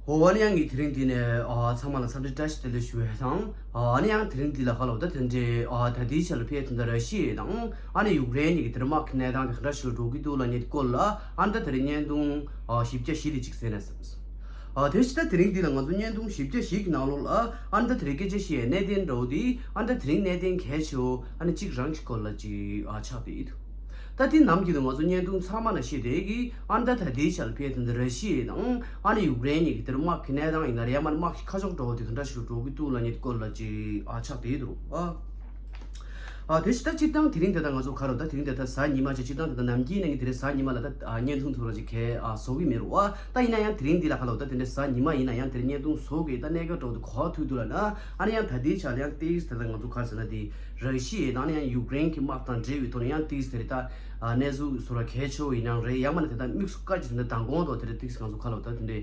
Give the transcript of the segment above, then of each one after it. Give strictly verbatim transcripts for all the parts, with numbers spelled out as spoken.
ཨོ་ཨ་ནི་ཡང་ངས་དེ་རིང་འདི་ནས་ཨ་ཚང་མ་ལ་འཚམས་འདྲི་བཀྲ་ཤིས་བདེ་ལེགས་ཞུ་ཡས་དང་། ཨ་ནི་ཡང་དེ་རིང་འདི་ལ་ཁ་ལོ་ད་དེ་འདྲའི་ཨ་ད་ལྟའི་ཆ་ལ་ཕེབས་དེ་འདྲ་ར་ཤི་ཡ་དང་ཨ་ནི་ཡུཀ་རེན་གཉིས་ཀྱི་དེ་རིང་དམག་གི་གནས་སྟངས་དེ་ག་འདྲ་ཞིག་ལ་འགྲོ་གི་འདུག་ལབ་མཁན་སྐོར་ལ་ཨ་ནི་ད་དེ་རིང་བརྙན་ཐུང་ཨ་བཞི་བརྒྱ་བཞི་དེ་ཅིག་གསན་ན་བསམ་སོང་། ཨ་དེ་བཞིན་ད་དེ་རིང་འདི་ལ་ང་ཚོ་བརྙན་ཐུང་བཞི་བརྒྱ་བཞི་གི་ནང་ལོགས་ལ་ཨ་ནི་ད་དེ་རིང་སྐད་ཆ་བཤད་ཡས་གནད་དོན་འདྲ་བོ་དེ་ཨ་ནི་ད་དེ་རིང་གནད་དོན་གལ་ཆེ་བོ་ཨ་ནི་གཅིག་རང་གི་སྐོར་ལ་ཅིག་ཨ་ཆགས་བསྡད་ཡོད་འདུག་ད་དེ་ནམ་རྒྱུན་དུ་ང་ཚོ་བརྙན་ཐུང་ཚང་མ་ལ་བཤད་བསྡད་ཀྱི་ཨ་ནི་ད་ད་ལྟའི་ཆ་ལ་ཕེབས་དེ་འདྲ་ར་ཤི་ཡ་དང་ཨ་ནི་ཡུཀ་རེན་གཉིས་ཀྱི་དེར་དམག་གི་གནས་སྟངས་ཡིན་ན་རེད། ཡང་མིན་དམག་གི་ཁ་ཕྱོགས་འདྲ་བོ་དེ་ག་འདྲ་ཞིག་འགྲོ་གི་འདུག་ལབ་མཁན་སྐོར་ལ་ཅིག་ཨ་ཆགས་བསྡད་འདུག་ཨ། ཨ་དེ་བཞིན་ད་སྤྱིར་བཏང་དེ་རིང་དེ་ད་ང་ཚོ་ག་རེ་ད་དེ་རིང་དེ་ད་གཟའ་ཉི་མ་ཅིག་སྤྱིར་བཏང་དེ་ད་ནམ་རྒྱུན་ནས་ངས་དེ་རིང་གཟའ་ཉི་མ་ལ་ད་ཨ་བརྙན་ཐུང་ཐུག་ར་ཅིག་གས་ཨ་བཟོ་གི་མེད་རུང་ཨ། ད་ཡིན་ན་ཡང་དེ་རིང་འདི་ལ་ག་ལོ་ད་དེ་འདྲ་གཟའ་ཉི་མ་ཡིན་ན་ཡང་དེ་རིང་བརྙན་ཐུང་བཟོ་གི་ད་གནད་འགག་འདྲ་བོ་དེ་ག་པར་ཐུག་འདུག་ལབ་ན་ཨ་ནི་ཡང་ད་ལྟའི་ཆ་ལ་ཡང་ཏིས་དེ་ད་ང་ཚོ་ག་རེ་ཟེར་ན་དེ་ར་ཤི་ཡ་དང་ཨ་ནི་ཡང་ཡུཀ་རེན་གྱི་དམག་དང་འབྲེལ་བའི་ཐོག་ནས་ཡང་ཏིས་དེ་རེད་ད། ཨ་གནས་ཚུལ་བཟོ་འདྲ་གལ་ཆེ་བོ་ཡིན་ནའང་རེད། ཡང་མིན་ན་དེ་ད་དམིགས་སུ་བཀར་གྱི་དེ་འདྲ་མདང་དགོང་དུ་དེ་འདྲ་ཏིག་ཙམ་ང་ཚོ་ཁ་ལོ་ད་དེ་འདྲ་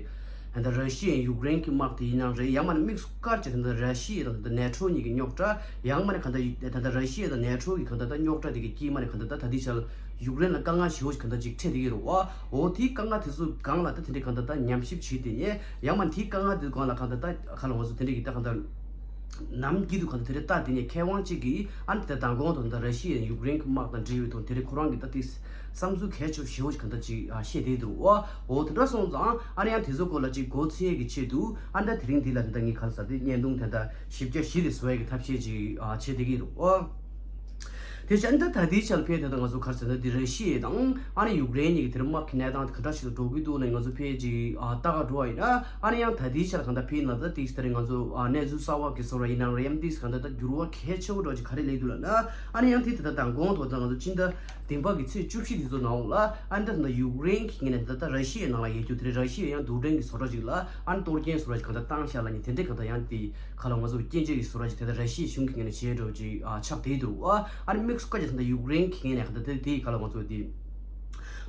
ད་ལྟ་ར་ཤི་ཡའི་ཡུཀ་རེན་གྱི་དམག་དེ་ཡིན་ནའང་རེད། ཡང་མིན་ན་དམིགས་སུ་བཀར་གྱི་དེ་འདྲ་ར་ཤི་ཡ་དང་དེ་འདྲ་ནེ་ཊོ་གཉིས་ཀྱི་རྙོག་དྲ། ཡང་མིན་ན་ག་ད་ད་ལྟ་ར་ཤི་ཡ་དང་ནེ་ཊོ་གི་ག་ད་ད་རྙོག་དྲ་དེ་གི་དཀྱིལ་མ་ནས་ག་ད་ད་ད་ལྟའི་ཆར་ཡུཀ་རེན་ལ་དཀའ་ངལ་ཞེ་པོ་ཞིག་ག་ད་ཅིག་འཕྲད་བསྡད་ཀྱི་རེད་བ། འོ་དེའི་དཀའ་ངལ་དེ་ཚོ་སྒང་ལ་ད་དེ་འདྲ་ག་ད་ད་ཉམས་ཞིབ་བྱེད་དེ་ནས་ཡང་མིན་ན་དེའི་དཀའ་ངལ་དེ་སྒང་ལ་ག་ད་ད་ཁ་ལོ་ང་ཚོ་དེ་འདྲ་གི་ད་ག་ད། ནམ་རྒྱུན་དུ་གང་ལྟར་དེ་རེད་ལྟ་དེ་ནས་མཁས་དབང་གཅིག་གིས་ཨ་ནི་དེ་མདང་དགོང་དུ་འདི་ར་ཤི་ཡ་ཡུཀ་རེན་གྱི་དམག་དང་འབྲེལ་བའི་ཐོག་དེ་རེད་ཁོ་རང་གིས་ད་དེ་བསམ་ཚུལ་གལ་ཆེ་ཞེ་པོ་ཞིག་གང་ལྟར་ཅིག་བཤད་བསྡད་འདུག་འོ་དེ་འདྲ་སོང་ཙང་ཨ་ནི་ཡང་དེ་ཚོ་སྐོར་ལ་ཅིག་མགོ་ཚོས་ཀྱི་ཆེད་དུ་ཨ་ནི་ད་དེ་རིང་འདི་ལ་དེ་འདྲ་ངས་ག་རེ་ཟེར་དེ་བརྙན་ཐུང་དེ་འདྲ་བཞི་བརྒྱ་བཞི་དེ་བཟོ་ཡ་གི་ཐབས་ཤེས་ཅིག་བྱེད་བསྡད་ཀྱི་འདུག་འོ། དེ་བཞིན་ད་ད་ལྟའི་ཆར་ཕེབས་དེ་ད་ང་ཚོ་ག་རེ་ཟེར་ན་འདི་ར་ཤི་ཡ་དང་ཨ་ནི་ཡུཀ་རེན་གཉིས་ཀྱི་དེར་དམག་གི་གནས་སྟངས་དེ་ག་འདྲ་ཞིག་ཏུ་འགྲོ་གི་འདུག་ལབ་ང་ཚོ་ཕེབས་ཅིག་ཨ་ལྟ་ག་འགྲོ་བ་ཡིན་ན་ཨ་ནི་ཡང་ད་ལྟའི་ཆར་གང་ལྟར་ཕེབས་ན་ད་ཏིག་ཙམ་དེ་རིང་ང་ཚོ་ཨ་གནས་ཚུལ་གསར་བ་གི་བཟོ་འདྲ་ཡིན་ནའང་རེད། ཡང་ཏིག་ཙམ་གང་ལྟར་ད་འགྱུར་བ་གལ་ཆེ་བོ་འདྲ་ཅིག་ག་རེ་སླེབས་འདུག་ལབ་ན་ཨ་ནི་ཡང་དེ་ད་ལྟ་མདང་དགོང་དུ་ད་ང་ཚོ་སྤྱི་ཟླ་བདུན་པ་གི་ཚེས་བཅུ་བཞི་དེ་ཚོ་ནང་ལ་ཨ་ནི་ད་ད་ཡུཀ་རེན་གྱི་ངོས་ནས་ད་ད་ར་ཤི་ཡའི་ནང་ལ་ཡོད་རྒྱུ་དེ་རེད། ར་ཤི་ཡ་ཡང་རྡུལ་ཕྲན་གྱི་བཟོ་འདྲ་ཅིག་ལ་ཨ་ནི་གཏོར་སྐྱོན་བཟོ་འདྲ་ཅིག་གང་ལྟར་བཏང་ཤག་ལབ་མཁན་དེ་འདྲའི་གང་ལྟར་ཡང་དེ། ཁ་ལོ་ང་ཚོ་སྐྱོན་བརྗོད་ཀྱི་བཟོ་འདྲ་ཅིག་དེ་ལྟར་ར་ཤི་ཡའི་གཞུང་གི་ངོས་ནས་བྱས་འགྲོ་ཅིག་ཨ་ཆགས་བསྡད་འདུག་ཨ་ཨ་ནི་དམིགས་སུ་བཀར་ཅིག་ད་ལྟ་ཡུཀ་རེན་གྱི་ངོས་ནས་ད་ལྟ་དེ་ཁ་ལོ་ང་ཚོ་དེ་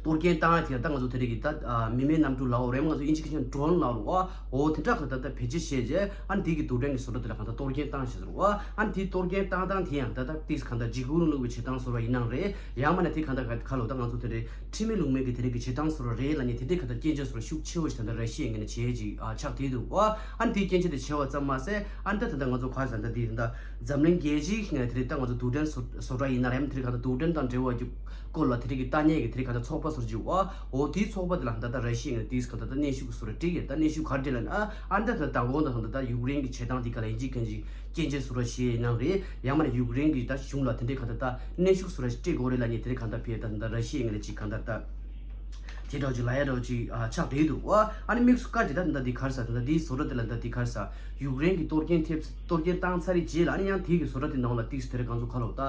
གཏོར་སྐྱོན་བཏང་ཡ་དེ་ད་ང་ཚོ་དེ་རིགས་ཀྱི་ད་མི་མེད་གནམ་གྲུ་ལབ་རེད། ང་ཚོ་ཨིན་ཇི་སྐད་ཆ་ཌོ་རོན་ལབ་རུང་ཨ་འོ་དེ་འདྲ་ག་ད་ད་བེད་སྤྱོད་བྱས་རྗེས་ཨ་ནི་དེ་གི་རྡུལ་ཕྲན་གྱི་བཟོ་འདྲ་དེ་ལ་ག་ད་གཏོར་སྐྱོན་བཏང་ཤག་ཟེར་རུང་ཨ་ཨ་ནི་དེ་གཏོར་སྐྱོན་བཏང་སྟངས་དེ་ཡང་ད་ད་ཏིག་ག་ད་འཇིགས་སྐུལ་རིང་ལུགས་ཀྱི་བྱེད་སྟངས་བཟོ་འདྲ་ཡིན་ནའང་རེད། ཡང་མིན་ན་དེ་ག་ད་ག་ཁ་ལོ་ད་ང་ཚོ་དེ་འདྲའི་ཁྲིམས་མེད་ལུགས་མེད་ཀྱི་དེ་རིགས་ཀྱི་བྱེད་སྟངས་བཟོ་འདྲ་རེད་ལབ་མཁན་དེ་འདྲའི་ག་ད་སྐྱོན་བརྗོད་བཟོ་འདྲ་ཤུགས་ཆེ་བོ་ཞིག་ད་ལྟ་ར་ཤི་ཡའི་ངོས་ནས་བྱས་ཅིག་ཨ་ཆགས་བསྡད་འདུག་ཨ་ཨ་ནི་དེའི་སྐྱོན་བརྗོད་དེ་བྱས་པ་ཙམ་མ་ཟད་ཨ་ནི་ད་ད་ལྟ་ང་ཚོ་ག་རེ་ཟེར་ད་དེ་ད་འཛམ་གླིང་རྒྱལ་སྤྱིའི་ངོས་ནས་དེ་རིགས་ད་ང་ཚོ་རྡུལ་ཕྲན་བཟོ་བཟོ་འདྲ་ཡིན་ན་རེད། དེ་རིགས་ག་ད་རྡུལ་ཕྲན་དང་འབྲེལ་བ་རྒྱུ་སྐོར་ལ་དེ་རིགས་ཀྱི་ལྟ་མཁན་གྱི་དེ་རིགས་ག་ད་ཚོགས་པ་བཟོ་འདྲ་ཅིག་ཨ་འོ་དེའི་ཚོགས་པ་དེ་ལ་ད་ད་ར་ཤི་ཡའི་ངོས་ནས་དེ་ག་ད་ད་གནོན་ཤུགས་བཟོ་འདྲ་སྤྲད་ཡོད། ད་གནོན་ཤུགས་ག་རེ་སྤྲད་ལབ་ན་ཨ་ནི་ད་ད་མདང་དགོང་དང་ད་ད་ཡུཀ་རེན་གྱི་བྱེད་སྟངས་དེ་ག་ལ་ཡིན་གཅིག་མིན་གཅིག་སྐྱོན་བརྗོད་བཟོ་འདྲ་བྱས་ཡིན་ནའང་རེད། ཡང་མིན་ན་ཡུཀ་རེན་གྱི་ད་གཞུང་ལ་དེ་འདྲའི་ག་ད་ད་གནོན་ཤུགས་བཟོ་འདྲ་ཞིག་སྤྲད་དགོས་རེད་ལབ་མཁན་དེ་འདྲའི་ག་ད་ཕེབས་ད་ད་ར་ཤི་ཡའི་ངོས་ནས་ཅིག་ག་ད་ད་དེ་འདྲ་ཅིག་ལབ་ཡ་འདྲ་ཅིག་ཨ་ཆགས་བསྡད་འདུག་ཨ་ཨ་ནི་དམིགས་སུ་བཀར་ཅིག་ད་ད་ད་འདི་ག་རེ་ཟེར་ད་ད་འདིའི་བཟོ་འདྲ་དེ་ལ་ད་འདི་ག་རེ་ཟེར་ཡུཀ་རེན་གྱི་གཏོར་སྐྱོན་ཐེབས་གཏོར་སྐྱོན་བཏང་ཚར་རེད་རྗེས་ལ་ཨ་ནི་ཡང་དེ་གི་བཟོ་འདྲ་དེ་ནང་ལ་ཏིག་ཙམ་དེ་འདྲའི་ག་ཚོད་ཁ་ལོ་ད་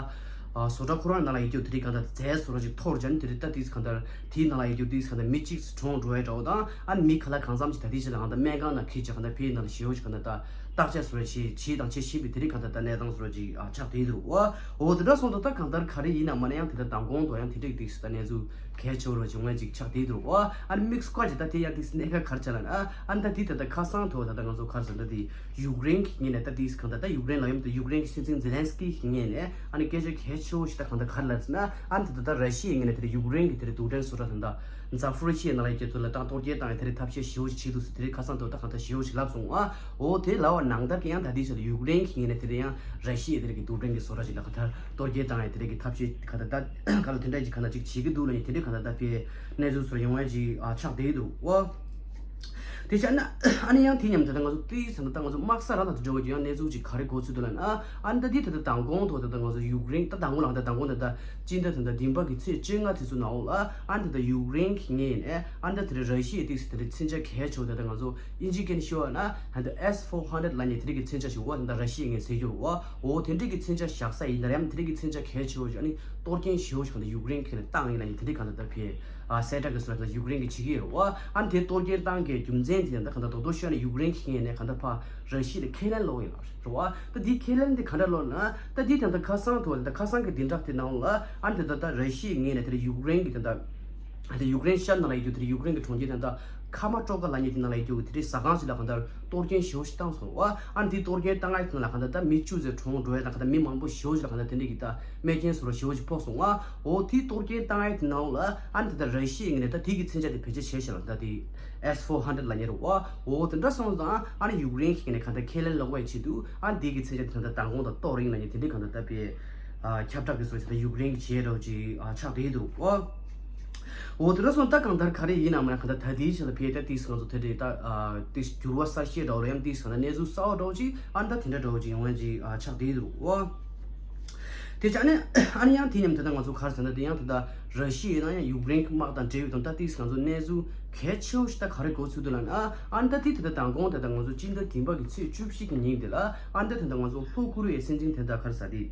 ཨ་བཟོ་འདྲ་ཁོ་རང་ནང་ལ་ཡོད་རྒྱུ་དེ་འདྲའི་ག་ད་རྫས་བཟོ་འདྲ་ཅིག་འཐོར་ཅིག་ཨ་ནི་དེ་འདྲའི་ད་ཏིག་ཙམ་ག་ད་དེའི་ནང་ལ་ཡོད་རྒྱུ་ཏིག་ཙམ་ག་ད་མི་གཅིག་གྲོངས་འགྲོ་ཡ་འདྲ་བོ་དང་ཨ་ནི་མི་ག་ལ་གང་འཚམ་ཅིག་ད་ལྟའི་ཆ་ལ་གང་ད་སྨན་ཁང་ནང་ཁྱེར་ཅིག་ག་ད་ཕའི་ནང་ལ་ཞེ་པོ་ཅིག་ག་ད་ད། བརྟག་དཔྱད་བཟོ་འདྲ་བྱེད་བྱེད་དང་བྱེད་བཞིན་པའི་དེ་རིང་གང་ལྟར་ད་གནས་སྟངས་བཟོ་འདྲ་ཅིག་ཨ་ཆགས་བསྡད་འདུག་ཨ། འོ་དེ་འདྲ་སོང་ཙང་ད་གང་ལྟར་ག་རེ་ཡིན་ན་མ་ན་ཡང་དེ་ལྟར་མདང་དགོང་དུ་ཡང་དེ་འདྲ་ཏིག་ཙམ་ད་གནས་ཚུལ་གལ་ཆེ་བོ་འདྲ་བྱུང་བ་ཅིག་ཆགས་བསྡད་འདུག་ཨ། ཨ་ནི་དམིགས་སུ་བཀར་ཅིག་ད་དེ་ཡང་ཏིག་ཙམ་གནད་འགག་ག་རེ་ཆགས་ལབ་ན་ཨ་ནི་ད་དེ་ད་ལྟ་ཁ་སང་དུ་ད་ལྟ་ང་ཚོ་ག་རེ་ཟེར་ད་དེ་ཡུཀ་རེན་གྱི་ངོས་ནས་ད་ཏིག་ཙམ་གང་ལྟར་ད་ཡུཀ་རེན་ལ་ཡོང་དུས་ཡུཀ་རེན་གྱི་སྲིད་འཛིན་ཛེ་ལན་སི་ཀི་གི་ངོས་ནས་ཨ་ནི་སྐད་ཆ་གལ་ཆེ་བོ་ཞིག་ད་གང་ལྟར་ག་རེ་ལབ་ཟེར་ན་ཨ་ནི་ད་ད་ལྟ་ར་ཤི་ཡའི་ངོས་ནས་དེ་ཡུཀ་རེན་གྱི་དེ་རྡུལ་ཕྲན་བཟོ་འདྲ་ད་ལྟ། ཛ་ཕོ་རི་ཤི་ཡའི་ནང་ལ་ཡོད་རྒྱུ་དེ་ལ་ད་གཏོར་སྐྱོན་བཏང་ཡ་དེ་རིགས་ཐབས་ཤེས་ཞེ་པོ་ཞིག་བྱེད་འདུག་ཟེར་དེ་རིགས་ཁ་སང་དུ་ད་གང་ལྟར་ཞེ་པོ་ཞིག་ལབ་སོང་ཨ། འོ་དེ་ལབ་པ་ནང་ལྟར་གྱི་ཡང་ད་ལྟའི་ཆར་ཡུཀ་རེན་གྱི་ངོས་ནས་དེ་རིང་ཡང་ར་ཤི་ཡའི་དེ་རིགས་ཀྱི་རྡུལ་ཕྲན་གྱི་བཟོ་འདྲ་ཅིག་ལ་ག་ད་གཏོར་སྐྱོན་བཏང་ཡ་དེ་རིགས་ཀྱི་ཐབས་ཤེས་ག་ད་ད་ག་ལ་དེ་འདྲ་ཅིག་ག་ན་ཅིག་བྱེད་ཀྱི་འདུག་ལབ་ནས་དེ་འདྲའི་ག་ད་ད་ཕའི་གནས་ཚུལ་བཟོ་འདྲ་ཡོང་བ་ཅིག་ཨ་ཆགས་བསྡད་འདུག་ཨོ། དེ་བྱས་ན་ཨ་ནི་ཡང་དེ་མཉམ་དུ་ད་ལྟ་ང་ཚོ་ཏོག་ཙམ་ད་ལྟ་ང་ཚོ་དམག་ས་རང་དང་དུ་འབྲེལ་བའི་ཡང་གནས་ཚུལ་ཅིག་ག་རེ་གོ་ཚུལ་འདུག་ལབ་ན་ཨ་ནི་ད་འདི་ད་ལྟ་མདང་དགོང་དུ་ད་ལྟ་ང་ཚོ་ཡུཀ་རེན་ད་མདང་དགོང་ལ་ད་མདང་དགོང་ད་ལྟ་སྤྱི་ཟླ་ད་ལྟ་བདུན་པ་གི་ཚེས་བཅོ་ལྔ་དེ་ཚོ་ནང་ལ་ཨ་ནི་ད་ལྟ་ཡུཀ་རེན་གྱི་ངོས་ནས་ཨ་ནི་ད་དེ་རིང་ར་ཤི་ཡའི་ཏོག་ཙམ་དེ་འདྲའི་མཚོན་ཆ་གལ་ཆེ་བོ་ད་ལྟ་ང་ཚོ་ཨིན་ཇི་སྐད་ནས་ཞུ་བ་ན་ཨ་ནི་ད་ཨེས་ཕོར་ཧན་ཌེཌ་ལབ་མཁན་དེ་འདྲའི་གི་མཚོན་ཆ་ཞིག་འོ་ད་ལྟ་ར་ཤི་ཡའི་ངོས་ནས་ཟེར་རྒྱུ་རེད་བ། འོ་དེ་འདྲའི་གི་མཚོན་ཆ་བཞག་ས་ཡིན་ན་ཡང་དེ་འདྲའི་གི་མཚོན་ཆ་གལ་ཆེ་བོ་ཞིག་ཨ་ནི་གཏོར་སྐྱོན་ཞེ་པོ་ཞིག་གང་ལྟར་ཡུཀ་རེན་གྱི་ངོས་ནས་བཏང་ཡིན་ལབ་མཁན་དེ་འདྲའི་གང་ལྟར་ད་ཕའི་ཨ་གསལ་བསྒྲགས་གི་བཟོ་འདྲ་ད་ཡུཀ་རེན་གྱིས་བྱེད་ཀྱི་ཡོད་རེད་བ། ཨ་ནི་དེ་གཏོར་སྐྱོན་བཏང་མཁན་རྒྱུ་མཚན་དེ་ཡང་ད་གང་ལྟར་རྡོག་རྡོག་ཤོད་ན་ཡུཀ་རེན་གྱི་ངོས་ནས་གང་ལྟར་ཕར་ར་ཤི་ཡ་ལ་ཁས་ལེན་སློག་ཡོད་རེད་བ། ད་དེའི་ཁས་ལེན་དེ་ག་འདྲ་སློག་ན་ད་དེའི་ད་ལྟ་ཁ་སང་དུ་ད་ཁ་སང་གི་བདུན་ཕྲག་དེ་ནང་ལ་ཨ་ནི་ད་ད་ད་ར་ཤི་ཡའི་ངོས་ནས་དེ་ཡུཀ་རེན་གྱི་ད་ད། ཨ་དེ་ཡུཀ་རེན་ཤར་ནང་ལ་ཡོད་རྒྱུ་དེ་རེད། ཡུཀ་རེན་གྱི་གྲོང་ཁྱེར་དེ་འདྲ་ཁ་མ་ཀྲོ་ཀ་ལབ་མཁན་དེ་ནང་ལ་ཡོད་རྒྱུ་དེ་རེད། ཟ་ཁང་ཞིག་ལ་གང་ལྟར་གཏོར་སྐྱོན་ཞེ་པོ་ཞིག་བཏང་སོང་བ། ཨ་དེ་གཏོར་སྐྱོན་བཏང་ཡག་དེ་ནང་ལ་གང་ལྟར་ད་མི་བཅུ་ཙམ་གྲོངས་འགྲོ་ཡ་དང་། གང་ལྟར་མི་མང་པོ་ཞེ་པོ་ཞིག་ལ་གང་ལྟར་དེ་འདྲ་གི་ད་རྨས་སྐྱོན་བཟོ་འདྲ་ཞེ་པོ་ཞིག་ཕོག་སོང་བ། འོ་དེ་གཏོར་སྐྱོན་བཏང་ཡག་དེ་ནང་ལ་ཨ་ནི་ད་ལྟ་ར་ཤི་ཡའི་ངོས་ནས་ད་དེ་གི་མཚོན་ཆ་དེ་བེད་སྤྱོད་བྱས་ཤག་ལ། ད་དེ་S four hundred ལབ་མཁན་རེད་བ། འོ་དེ་འདྲ་སོང་ཙང་ཨ་ནི་ཡུཀ་རེན་གྱི་ངོས་ནས་གང་ལྟར་ཁས་ལེན་ལོག་པའི་ཆེད་དུ་ཨ་ནི་དེ་གི་མཚོན་ཆ་དེ་གང་ལྟར་མདང་དགོང་དང་གཏོར་རིང་ལབ་མཁན་དེ་འདྲ་གང་ལྟར་ད་དཔེ་ཨ་ཁྱབ་བསྒྲགས་ཀྱི་བཟོ་ཞིག་ད་ཡུཀ་རེན་གྱིས་བྱས་འདྲ་བོ་ཅིག་ཨ་ཆགས་བསྡད་འདུག་བ། འོ་དེ་འདྲ་སོང་ད་གང་ལྟར་ག་རེ་ཡིན་ནམ་ན། གང་ལྟར་ད་ལྟའི་ཆ་ལ་ཕེ་ད་ཏིས་ང་ཚོ་དེ་འདྲའི་ད་ཨ་ཏིས་འགྱུར་བ་གསར་བཤད་འདྲ་བོ་རེད། ཡང་ཏིས་གང་ལྟར་གནས་ཚུལ་གསར་བ་འདྲ་བོ་ཅིག་ཨ་ནི་ད་དེ་འདྲ་འདྲ་བོ་ཅིག་ཡོང་ཡ་ཅིག་ཨ་ཆགས་བསྡད་འདུག་བ། དེ་ཆ་ནས་ཨ་ནི་ཡང་དེ་མཉམ་དུ་ད་ང་ཚོ་ག་རེ་ཟེར་ན། དེ་ཡང་དེ་ད་ར་ཤི་ཡ་ཡིན་ན་ཡང་ཡུཀ་རེན་གྱི་དམག་དང་འབྲེལ་བའི་དོན་ད་ཏིས་ང་ཚོ་གནས་ཚུལ་གལ་ཆེ་བོ་ཞིག་ད་ག་རེ་གོ་ཚུལ་འདུག་ལབ་ན། ཨ་ནི་ད་དེ་དེ་ད་མདང་དགོང་དེ་ད་ང་ཚོ་སྤྱི་ཟླ་བདུན་པ་གི་ཚེས་བཅུ་བཞི་གི་ཉིན་དེ་ལ་ཨ་ནི་ད་དེ་ད་ང་ཚོ་ལྷོ་ཀོ་རི་ཡའི་སྲིད་འཛིན་དེ་ད་ག་རེ་ཟེར་དེ།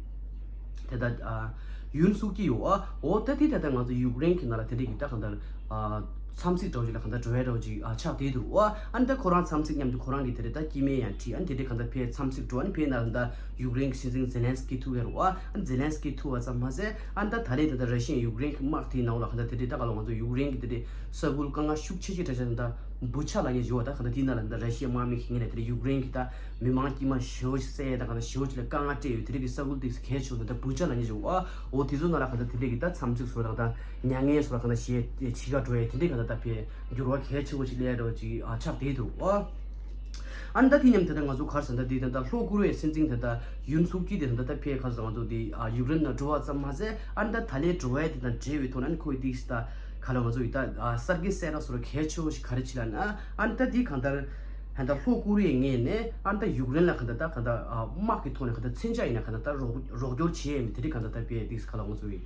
དེ་ད་ཨ་ཡུན་སུག་ཅི་ཡོད་ཨ། འོ་ད་དེ་དེ་ད་ང་ཚོ་ཡུཀ་རེན་གྱི་ནང་ལ་དེ་འདྲ་གི་ད་གང་ལྟར་ཨ་འཚམས་གཟིགས་འདྲ་བོ་ཅིག་ལ་གང་ལྟར་འགྲོ་ཡ་འདྲ་བོ་ཅིག་ཨ་ཆགས་བསྡད་འདུག་བ། ཨ་ནི་ད་ཁོ་རང་འཚམས་གཟིགས་མཉམ་དུ་ཁོ་རང་གི་དེ་རེད་ད་སྐྱེ་དམན་ཡང་ཁྲིད། ཨ་ནི་དེ་འདྲའི་གང་ལྟར་ཕེ་འཚམས་གཟིགས་འགྲོ། ཨ་ནི་ཕེ་ནང་ལ་ད་ཡུཀ་རེན་གྱི་སྲིད་འཛིན་ཛེ་ལན་སི་ཀི་ཐུག་ཡོད་རེད་བ། ཨ་ནི་ཛེ་ལན་སི་ཀི་ཐུག་པ་ཙམ་མ་ཟད་ཨ་ནི་ད་ད་ལན་དེ་ད་ར་ཤི་ཡ་ཡུཀ་རེན་གྱི་དམག་དེའི་ནང་ལ་གང་ལྟར་དེ་འདྲའི་ད་ག་ལ་ང་ཚོ་ཡུཀ་རེན་གྱི་དེ་འདྲའི་ས་ཁུལ་དཀའ་ངལ་ཤུགས་ཆེ་ཆེ་འདྲ་ཆ་ད་བུ་ཆ་ལབ་མཁན་ཅིག་ཡོད་བ། ད་གང་ལྟར་དེའི་ནང་ལ་ད་ར་ཤི་ཡའི་དམག་མི་གི་ངོས་ནས་དེ་འདྲའི་ཡུཀ་རེན་གྱི་ད་མི་མང་དཀྱུས་མ་ཞེ་པོ་ཞིག་བསད་ཡ་དང་གང་ལྟར་ཞེ་པོ་ཅིག་ལ་དཀའ་ངལ་སྤྲད་ཡོད། དེ་འདྲའི་གི་ས་ཁུལ་དེ་གལ་ཆེ་བོ་ད་ད་བུ་ཆ་ལབ་མཁན་ཅིག་ཡོད་བ། འོ་དེ་ཚོའི་ནང་ལ་གང་ལྟར་དེ་འདྲའི་གི་ད་འཚམས་གཟིགས་བཟོ་འདྲ་དང་མྱ་ངན་བཟོ་འདྲ་གང་ལྟར་བྱེད་བྱེད་ག་འགྲོ་ཡ་དེ་འདྲའི་གང་ལྟར་ད་ཕེ་འགྱུར་བ་གལ་ཆེ་བོ་ཞིག་སླེབས་འགྲོ་ཅིག་ཨ་ཆགས་བསྡད་འདུག་ཨ། ཨ་ནི་ད་དེ་མཉམ་དེ་ད་ང་ཚོ་ག་རེ་ཟེར་ན། ད་དེ་ད་ལྟ་ལྷོ་ཀོ་རི་ཡའི་སྲིད་འཛིན་དེ་ད་ཡུན་སུག་ཅི་དེ་ད་ལྟ་ཕེ་ག་རེ་ཟེར། ང་ཚོ་དེ་ཨ་ཡུཀ་རེན་ནང་འགྲོ་བ་ཙམ་མ་ཟད་ཨ་ནི་ད་ད་ལན་འགྲོ་བ་དེ་དང་འབྲེལ་བའི་ཐོག་ནས་ཨ་ནི་ཁོ་ཡི་དེ་ད་ག་ལ་ང་ཚོ་ཡི་ད་ཨ་གསར་འགོད་གསལ་བསྒྲགས་བཟོ་འདྲ་གལ་ཆེ་བོ་ཞིག་ག་རེ་བྱས་ལབ་ན། ཨ་ནི་ད་དེ་གང་ལྟར་ད་ལྟ་ལྷོ་ཀོ་རི་ཡའི་ངོས་ནས་ཨ་ནི་ད་ཡུཀ་རེན་ལ་གང་ལྟར་ད་གང་ལྟར་ཨ་དམག་གི་ཐོག་ནས་གང་ལྟར་མཚོན་ཆ་ཡིན་ན་གང་ལྟར་ད་རོགས་རོགས་སྐྱོར་བྱེད་ཡས་མི་དེ་རིགས་གང་ལྟར་ད་དཔེ་དེ་ག་ལ་ང་ཚོ་ཡི་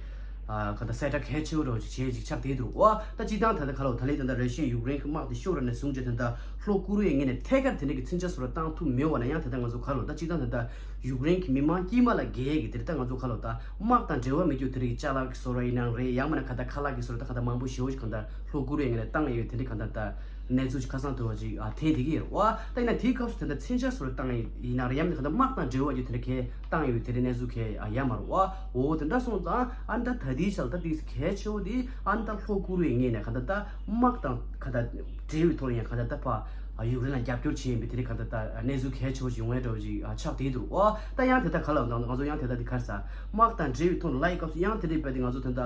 ཨ་གང་ལྟར་གསལ་བསྒྲགས་གལ་ཆེ་བོ་འདྲ་བོ་ཅིག་བྱས་ཅིག་ཆགས་བསྡད་འདུག་བ། ད་སྤྱིར་བཏང་ད་ལྟ་ག་ལ་ད་ལན་ད་ལྟ་ར་ཤི་ཡ་ཡུཀ་རེན་གྱི་དམག་དེ་ཤོར་བ་ནས་བཟུང་བྱས་ད་ལྟ་ལྷོ་ཀོ་རི་ཡའི་ངོས་ནས་ཐད་ཀར་དེ་འདྲ་གི་མཚོན་ཆ་བཟོ་འདྲ་བཏང་ཐུབ་མེད་པ་ན་ཡང་ད་ལྟ་ང་ཚོ་ག་ལ་ད་སྤྱིར་བཏང་ད་ལྟ་ཡུཀ་རེན་གྱི་མི་མང་དཀྱུས་མ་ལ་རྒྱལ་གྱི་དེ་རེད། ད་ང་ཚོ་ག་ལ་ད་དམག་དང་འབྲེལ་བ་མེད་རྒྱུ་དེ་རིགས་ཅ་ལག་གི་བཟོ་འདྲ་ཡིན་ནའང་རེད། ཡང་མིན་ན་ག་ད་ཁ་ལག་གི་བཟོ་འདྲ་ད་ག་ད་མང་པོ་ཞེ་པོ་ཞིག་གང་ལྟར་ལྷོ་ཀོ་རི་ཡའི་ངོས་ནས་བཏང་ཡོད། དེ་འདྲ་གང་ལྟར་ད་གནས་ཚུལ་ཞིག་ཁ་སང་ཐོས་པ་ཅིག་ཨ་ཐོན་བསྡད་ཀྱི་ཡོད་རེད་བ། ད་ཡིན་ན་དེའི་སྐབས་སུ་དེ་འདྲ་མཚོན་ཆ་བཟོ་འདྲ་བཏང་ཡིན་ན་རེད། ཡང་མིན་ན་གང་ལྟར་དམག་དང་འབྲེལ་བ་ཡོད་དེ་འདྲ་གས་བཏང་ཡོད་དེ་འདྲའི་གནས་ཚུལ་གས་ཨ་ཡོད་མ་རེད་བ། འོ་དེ་འདྲ་སོང་ཙང་ཨ་ནི་ད་ད་ལྟའི་ཆར་ད་དེ་གལ་ཆེ་བོ་དེ་ཨ་ནི་ད་ལྷོ་ཀོ་རི་ཡའི་ངོས་ནས་གང་ལྟར་ད་དམག་དང་གང་ལྟར་འབྲེལ་བའི་ཐོག་ནས་ཡང་གང་ལྟར་ད་ཕར་ཡུཀ་རེན་ལ་རྒྱབ་སྐྱོར་བྱེད་ཡིན་པའི་དེ་འདྲའི་གང་ལྟར་ད་གནས་ཚུལ་གལ་ཆེ་བོ་ཞིག་ཡོང་ཡ་འདྲ་བོ་ཞིག་ཨ་ཆགས་བསྡད་འདུག་བ། ད་ཡང་དེ་ལྟར་ག་ལ་ང་ཚོ་ཡང་དེ་ལྟར་དེ་ག་རེ་ཟེར། དམག་དང་འབྲེལ་བའི་ཐོག་ལ་ཡི་སྐབས་སུ་ཡང་དེ་འདྲའི་དཔེ་དེ་ང་ཚོ་ད་ལྟ་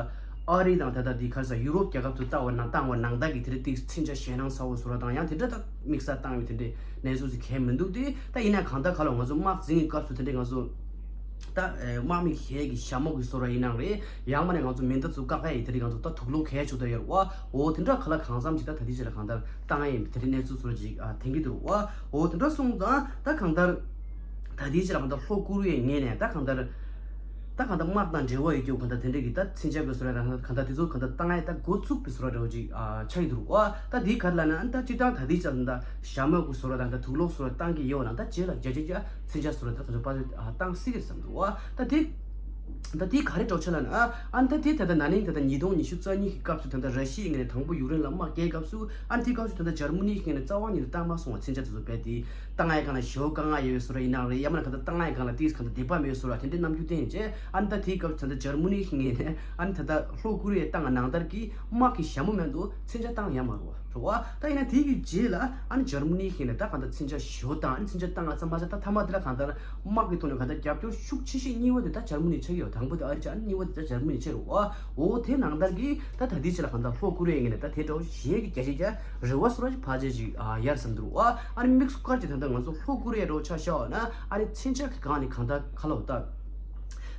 ཨ་རི་དང་ད་ལྟ་དེ་ག་རེ་ཟེར་ཡུ་རོབ་རྒྱལ་ཁབ་ཚོ་བལྟ་བ་ན་བཏང་བ་ནང་ལྟར་གྱི་དེ་འདྲའི་དེ་མཚོན་ཆ་ཞེད་སྣང་ཚ་བོ་བཟོ་འདྲ་དང་ཡང་དེ་འདྲ་ད་དམིགས་བསལ་བཏང་ཡོད་དེ་འདྲའི་གནས་ཚུལ་ཞིག་གང་ཡང་མི་འདུག་སྟེ། ད་ཡིན་ན་གང་ལྟར་ག་ལ་ང་ཚོ་དམག་འཛིང་གི་སྐབས་སུ་དེ་འདྲའི་ང་ཚོ་ད་ཨེ་དམག་མི་གས་ཀྱི་ཞྭ་མོ་གི་བཟོ་འདྲ་ཡིན་ནའང་རེད། ཡང་མིན་ན་ང་ཚོ་མེ་མདའ་ཚོ་བཀག་ཡ་ཡི་དེ་འདྲའི་ང་ཚོ་ད་དུག་སློག་གས་བྱུག་བསྡད་ཡོད་རེད་བ། འོ་དེ་འདྲ་ག་ལ་གང་འཚམ་ཞིག་ད་ད་ལྟའི་ཆར་ལ་གང་ལྟར་བཏང་ཡ་ཡིན་པའི་དེ་འདྲའི་གནས་ཚུལ་བཟོ་འདྲ་ཅིག་ཨ་ཐོན་གྱི་འདུག་བ། འོ་དེ་འདྲ་སོང་ཙང་ད་གང་ལྟར་ད་ལྟའི་ཆར་ལ་གང་ལྟར་ལྷོ་ཀོ་རི་ཡའི་ངོས་ནས་ད་གང་ལྟར་ད་གང་ལྟར་དམག་དང་འབྲེལ་བ་ཡོད་རྒྱུ་གང་ལྟར་དེ་འདྲ་གི་ད་མཚོན་ཆ་གི་བཟོ་འདྲ་དང་གང་ལྟར་དེ་ཚོ་གང་ལྟར་བཏང་ཡ་ད་འགོ་ཚུགས་པའི་བཟོ་འདྲ་འདྲ་བོ་ཅིག་ཨ་ཆགས་ཀྱི་འདུག་བ། ད་དེ་ག་རེ་ལབ་ན་ད་སྤྱིར་བཏང་ད་ལྟའི་ཆར་ད་ཞྭ་མོ་གི་བཟོ་འདྲ་དང་ད་དུག་སློག་བཟོ་འདྲ་བཏང་གི་ཡོད་ན་ད་རྗེས་ལ་བརྒྱ་ཆ་བརྒྱ་མཚོན་ཆ་བཟོ་འདྲ་ད་ག་ཚོད་པ་ཚོད་ཨ་བཏང་སྲིད་ཀྱི་བསམ་འདུག་བ། ད་དེ་ད་དེ་ག་རེ་འགྲོ་ཆ་ལབ་ན་ཨ་ཨ་ད་དེ་ད་ལྟ་ན་ནིང་ད་ལྟ་ཉིས་སྟོང་ཉི་ཤུ་རྩ་གཉིས་ཀྱི་སྐབས་སུ་ད་ལྟ་ར་ཤི་ཡའི་ངོས་ནས་དང་པོ་ཡུཀ་རེན་ལ་དམག་རྒྱག་སྐབས་སུ་ཨ་དེ་སྐབས་སུ་ད་ལྟ་འཇར་མ་ནི་གི་ངོས་ནས་རྩ་བ་ཉིད་ནས་བཏང་མ་སོང་བ། མཚོན་ཆ་དེ་ཚོ་རྦད་དེ་བཏང་ཡའི་སྒང་ལ་ཞེ་པོ་དཀའ་ངལ་ཡོད་བཟོ་འདྲ་ཡིན་ནའང་རེད། ཡང་མིན་ན་གང་ལྟར་བཏང་ཡའི་སྒང་ལ་དེས་གང་ལྟར་བདེ་པ་མེད་བཟོ་འདྲ་དེ་འདྲའི་རྣམ་འགྱུར་བསྟན་རྗེས་ཨ་ནི་ད་དེའི་སྐབས་སུ་ད་ལྟ་འཇར་མ་ནི་གི་ངོས་ནས་ཨ་ནི་ད་ལྟ་ལྷོ་ཀོ་རི་ཡས་བཏང་བ་ནང་ལྟར་གྱི་དམག་གི་ཞྭ་མོ་མེད་དུ་མཚོན་ཆ་བཏང་ཡ་མ་རེད་བ། རེད་བ། ད་ཡིན་ན་དེ་གི་རྗེས་ལ་ཨ་ནི་འཇར་མ་ནི་གི་ངོས་ནས་ད་གང་ལྟར་མཚོན་ཆ་ཞོ་དང་ཨ་ནི་མཚོན་ཆ་བཏང་ང་ཙམ་མ་ཟད་ད་མཐའ་མ་དེ་ལ་གང་ལྟར་དམག་གི་ཐོག་ནས་གང་ལྟར་རྒྱབ་སྐྱོར་ཤུགས་ཆེ་ཤོས་གཉིས་པ་དེ་ད་འཇར་མ་ནི་ཆགས་ཀྱི་ཡོད། དང་པོ་དེ་ཨ་རི་ཆགས། གཉིས་པ་དེ་ད་འཇར་མ་ནི་ཆགས་རེད་བ། འོ་དེ་ནང་ལྟར་གྱི་ད་ད་ལྟའི་ཆ་ལ་གང་ལྟར་ལྷོ་ཀོ་རི་ཡའི་ངོས་ནས་ད་དེ་འདྲ་བོ་གཞན་གྱི་བརྒྱ་ཆ་བརྒྱ་རེ་བ་བཟོ་འདྲ་ཞིག་ཕལ་ཆེར་ཞིག་ཨ་ཡར་སོང་འདུག་བ། ཨ་ནི་དམིགས་སུ་བཀར་གྱི་ད་ལྟ་ང་ཚོ་ལྷོ་ཀོ་རི་ཡ་འདྲ་བོ་ཆ་བཞག་པ་ན་ཨ་ནི་མཚོན་ཆ་གི་སྒང་ནས་གང་ལྟར་ག་ལབ་ད།